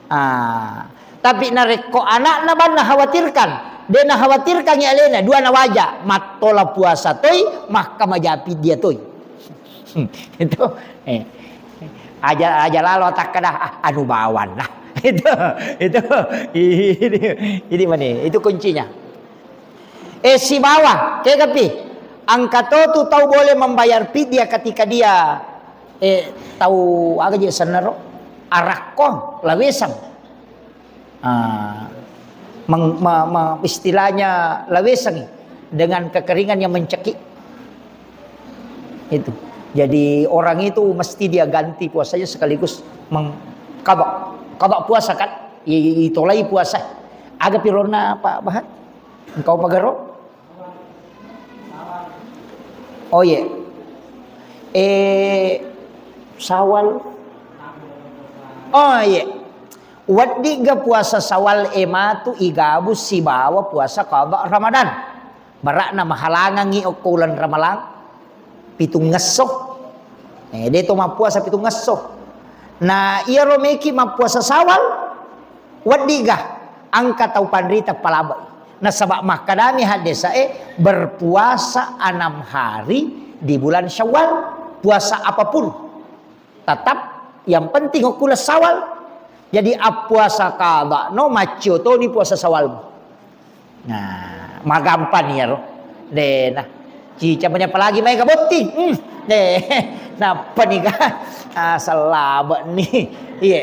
Ah. Tapi narekko anakna bang nakhawatirkan, de nakhawatirkan alena, dua nawaja, mattola puasa toi, makkamaja fidyah toi. Hmm, itu, eh, aja, aja lalo takkada, ah, anu bawanna. Itu, itu, ini, ini mani, itu kuncinya. Eh, sibawa, kegapi, angka to tu tau boleh membayar fidyah ketika dia, eh, tau aga je senero, arakkong, lawesang. Ah, meng-, me-, me-, istilahnya lawesangi dengan kekeringan yang mencekik. Itu. Jadi orang itu mesti dia ganti puasanya sekaligus meng-, qada, qada puasa kan? I-, i-, itolai puasa. Aga pironna Pak Bahar? Engkau pagaro? Oh, iya. Eh, Sawal. Oh, iya. Weddigga puasa Sawal e matu igabus sibawa puasa qada Ramadan. Barakna mahalangangi okko uleng Ramalang pitungngesso. Eh, de to mappuasa pitungngesso. Na iyaro meki mappuasa Sawal, weddigga angka tau panrita palabai. Nasaba makkadami haddesae, berpuasa enam hari di bulan Syawal, puasa apapun. Tetap yang penting okula Syawal. Jadi appuasa qada no, maccio toni puasa Syawal. Nah, magampang iyaro. Dena. Cica meni apalagi mai kabotting. Hmm. Deh. Napa nih, Kak? Ah, selabek nih. Iya.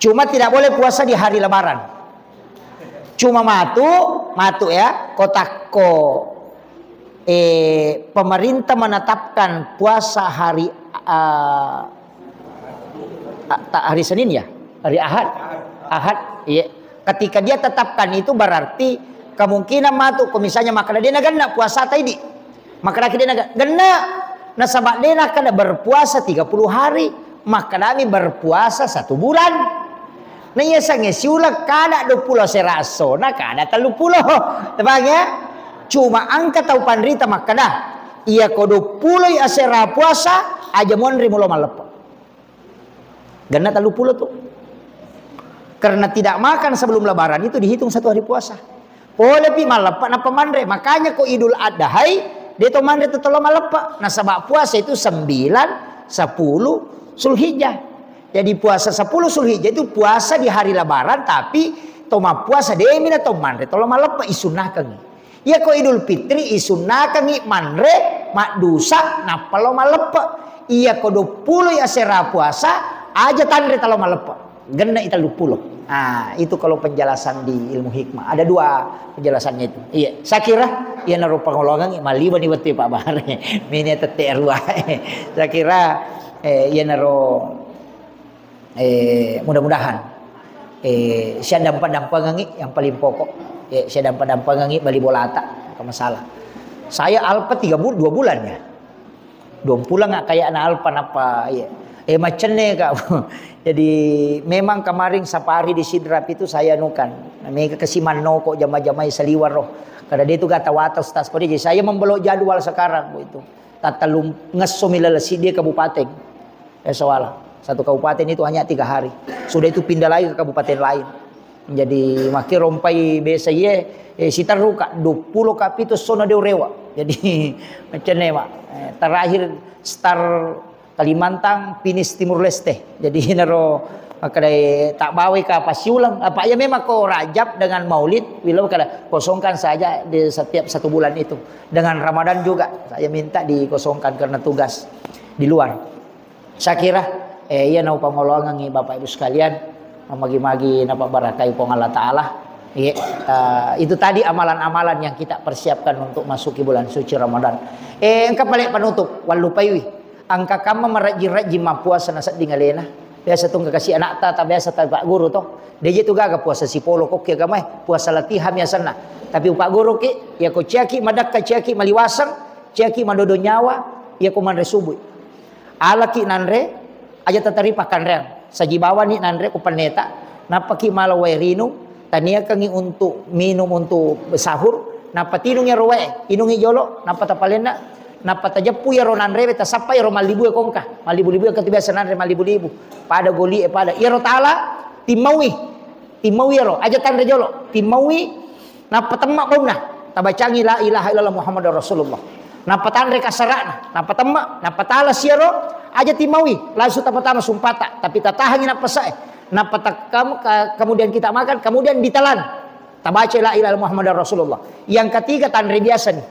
Cuma tidak boleh puasa di hari Lebaran. Cuma matu, matu ya, kotakko, eh, pemerintah menetapkan puasa hari, eh, a-, ta-, hari Senin ya? Hari Ahad? Ahad, iya. Ketika dia tetapkan itu berarti kemungkinan matu, ko misalnya makkeda de' nagenna puasa taidi. Makkeda de' nagenna, nasaba de' nakkeda berpuasa tiga puluh hari, makkedami berpuasa satu bulan. Na iya sange siuleng kada dua puluh asera essona, kada tellu puluh. Tepang ya? Cuma engka tau panrita makkeda, iya ko dua puluh asera puasa, aja monri mulo malleppe. Genna tellu puluh tu. Karena tidak makan sebelum Lebaran itu dihitung satu hari puasa. Polepi malleppe nappa manre. Makanya ko Idul Adhai, de' to manre tettello malleppe. Nasaba puasa itu sembilan, sepuluh Zulhijjah. Jadi puasa sepuluh Zulhijjah itu puasa di hari Lebaran, tapi to mappuasa de' mi na to manre tello malleppe, isunnakengngi. Iya ko Idul Fitri isunnakengngi manre maddusa nappa lo malleppe. Iya ko dua puluh asera puasa aja tanre tello malleppe. Genna i tellu puluh. Ah, itu kalau penjelasan di ilmu hikmah. Ada dua penjelasannya itu. Iya, saya kira iyanaro pangoloangengngi maliwani wettu Pak Bare. Mini tette rua. Saya kira, eh, iyanaro Eh, mudah-mudahan, eh, siaddampa-dampangengngi yang paling pokok. Eh, siaddampa-dampangengngi bali bolata, engka masalah. Saya alpa tiga bul-, dua bulan ya. Dua pulang nggak kayak anak alpa napa, iya. Eh, macenne, Kak. Jadi memang kemarin safari di Sidrap itu saya anukan. Mega kesi mannoko jama-jamai saliweng ro. Kada de' tu gata wata Ustaz Kodi. Jadi saya membelok jadwal sekarang, Bu, itu. Tattellu ngesso mi laleng siddi kabupaten. Eh, soala. Satu kabupaten itu hanya tiga hari. Sudah itu pindah lagi ke kabupaten lain. Jadi, makkiro rompai biasa iye, eh, siterru ka, dua puluh ka pitu essona de' urewe'. Jadi, macenne, Mak. Eh, terakhir start Kalimantan, finish Timur Leste. Jadi, naro makkedai tak bawai ka pasiuleng. Apa ya memang ko Rajab dengan Maulid, bila kada kosongkan saja di setiap satu bulan itu. Dengan Ramadan juga, saya minta dikosongkan karena tugas di luar. Saya kira, eh, iya nau pangoloangengngi Bapak Ibu sekalian, magi-magi napabbarakai Puang Allah Ta'ala. Iya, eh, itu tadi amalan-amalan yang kita persiapkan untuk masuki bulan suci Ramadan. Eh, engka pale penutup, wallupaiwi. Engka kamma marajji-rajji mappuasa nasedding alena. Biasa tu engka kasi anakta, ta biasa ta Pak Guru to. De' je tu gaga puasa sipolo kokki agamae, puasa latihan biasanna. Tapi Pak Guru ki, ya ko ciaki madakka, ciaki maliwaseng, ciaki madodo nyawa, ya ko manre subuh. Alaki nanre, aja tatari pakkanreang. Saji bawani nanre ko penneta, nappaki mala wae rinung, taniakangi untuk minum untuk sahur, nappa tinung iyaro wae, inungi jolo, nappa tapalenna, nappa tajeppu iyaro nanrewe, tasappa iyaro mallibu e kongka, mallibu-libu e engka tu biasa nanre mallibu-libu, pada goli e pada, iyaro tala, timmaui, timmaui iyaro, aja tanre jolo, timmaui, Nappa temma baunna, tabacangi la ilaha illallah Muhammadar Rasulullah. Nappa tanre kasara'na, nappa temma, nappa tala siaro, aja timmaui, langsung tapatama sumpata, tapi tatahangi nappasae. Nappa takkam-, ka-, kemudian kita makan, kemudian ditelan. Tabaca la ilaha illallah Muhammadar Rasulullah. Yang ketiga tanre biasa nih.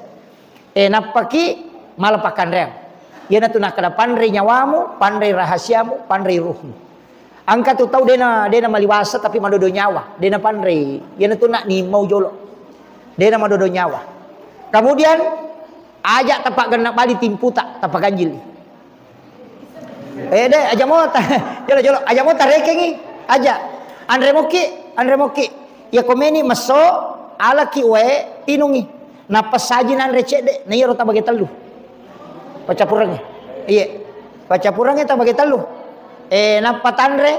Eh, nappaki mala pakkanreang. Iyanatu nakkeda, panrei nyawamu, panrei rahasiamu, panrei ruhmu. Engka tu tau dena, dena maliwasa tapi madodo nyawa, dena panrei. Iyanatu nak nimmau jolo. Dena madodo nyawa. Kemudian, aja tapaggenna bali timputa, tapaganjili. Eh, de', aja mo ta-, jolo, jolo, aja mo tarekengi, aja. Anre moki, anre moki. Iya komeni messo, alaki wae, tinungi. Nappa saji nanre cedde, na iyaro tabage tellu. Paccappurengnge. Iye. Paccappurengnge tabage tellu. Eh, nappa tanre,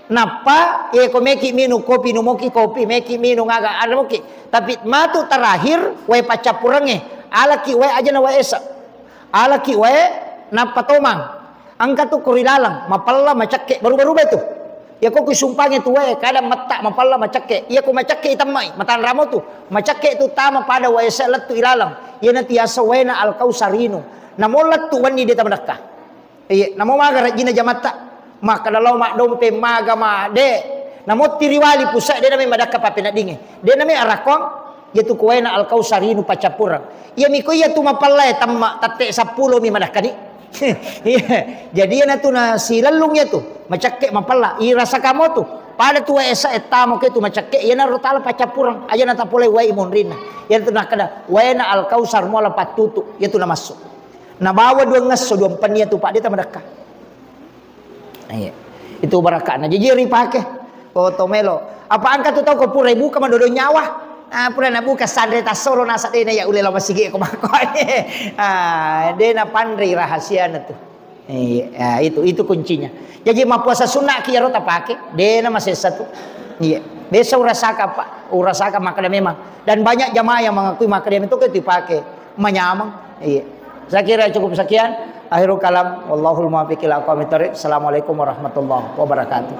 nappa, eh, ko meki minung kopi, nu moki kopi, meki minung aga, anre moki. Tapi matu terakhir, wae paccappurengnge. Alaki wae aja na wae esa. Alaki wae, nappa tomang. Engka tu ko ri laleng, mapella, macekke, berubah-rubah itu. Iyako ku sumpangnge tu wae, kadang metta, mapella, macekke. Iyako macekke itemmai, matanramo tu. Macekke tu tama pada wae esa lettu ilaleng. Iyana tiasa waena Al-Kausar inu. Namo lettu wenni de tamadekka. Iya, namo maga rajina jamatta. Makkeda lao maddompe maga ma de. Namo tiriwali pusat de nami madakka papeneddinge. De nami arakkong. Iyatu kuwaena Al-Kausar inu paccappureng. Iyami ko iyatu mapellae temma tette seppulo mi madakkani. Iya. Jadi iyana tu na silellung iyatu, macekke mapella. Irasa kamo tu. Pada tu wae esa ettamo ke tu macekke iyana ro tala paccappureng. Aja na tapole wae monrinna. Iyana tu nakkeda waena Al-Kausar muala pattutu. Iyatu namassu. Nabawa dua ngesso dua penni iyatu Pak de tamadakka. Iya. Itu barakakna. Jaji ripake. Oh, to melo. Apa engka tu tau ko pura buka madodo nyawa. Ah, pura nabuka sanre tassoro nasa dena ya ule lama sige ko mako. Ah, dena panrei rahasiana tu. Iya, itu itu kuncinya. Jaji mappuasa sunna ki ero tapake, dena masessa tu. Iya. Biasa urasaka Pak, urasaka makkeda memang. Dan banyak jamaah yang mengakui makkeda memang itu ke dipake. Manyameng. Iya. Saya kira cukup sekian. Akhirul kalam. Wallahul muwaffiq ila aqwamit thariq. Assalamualaikum warahmatullahi wabarakatuh.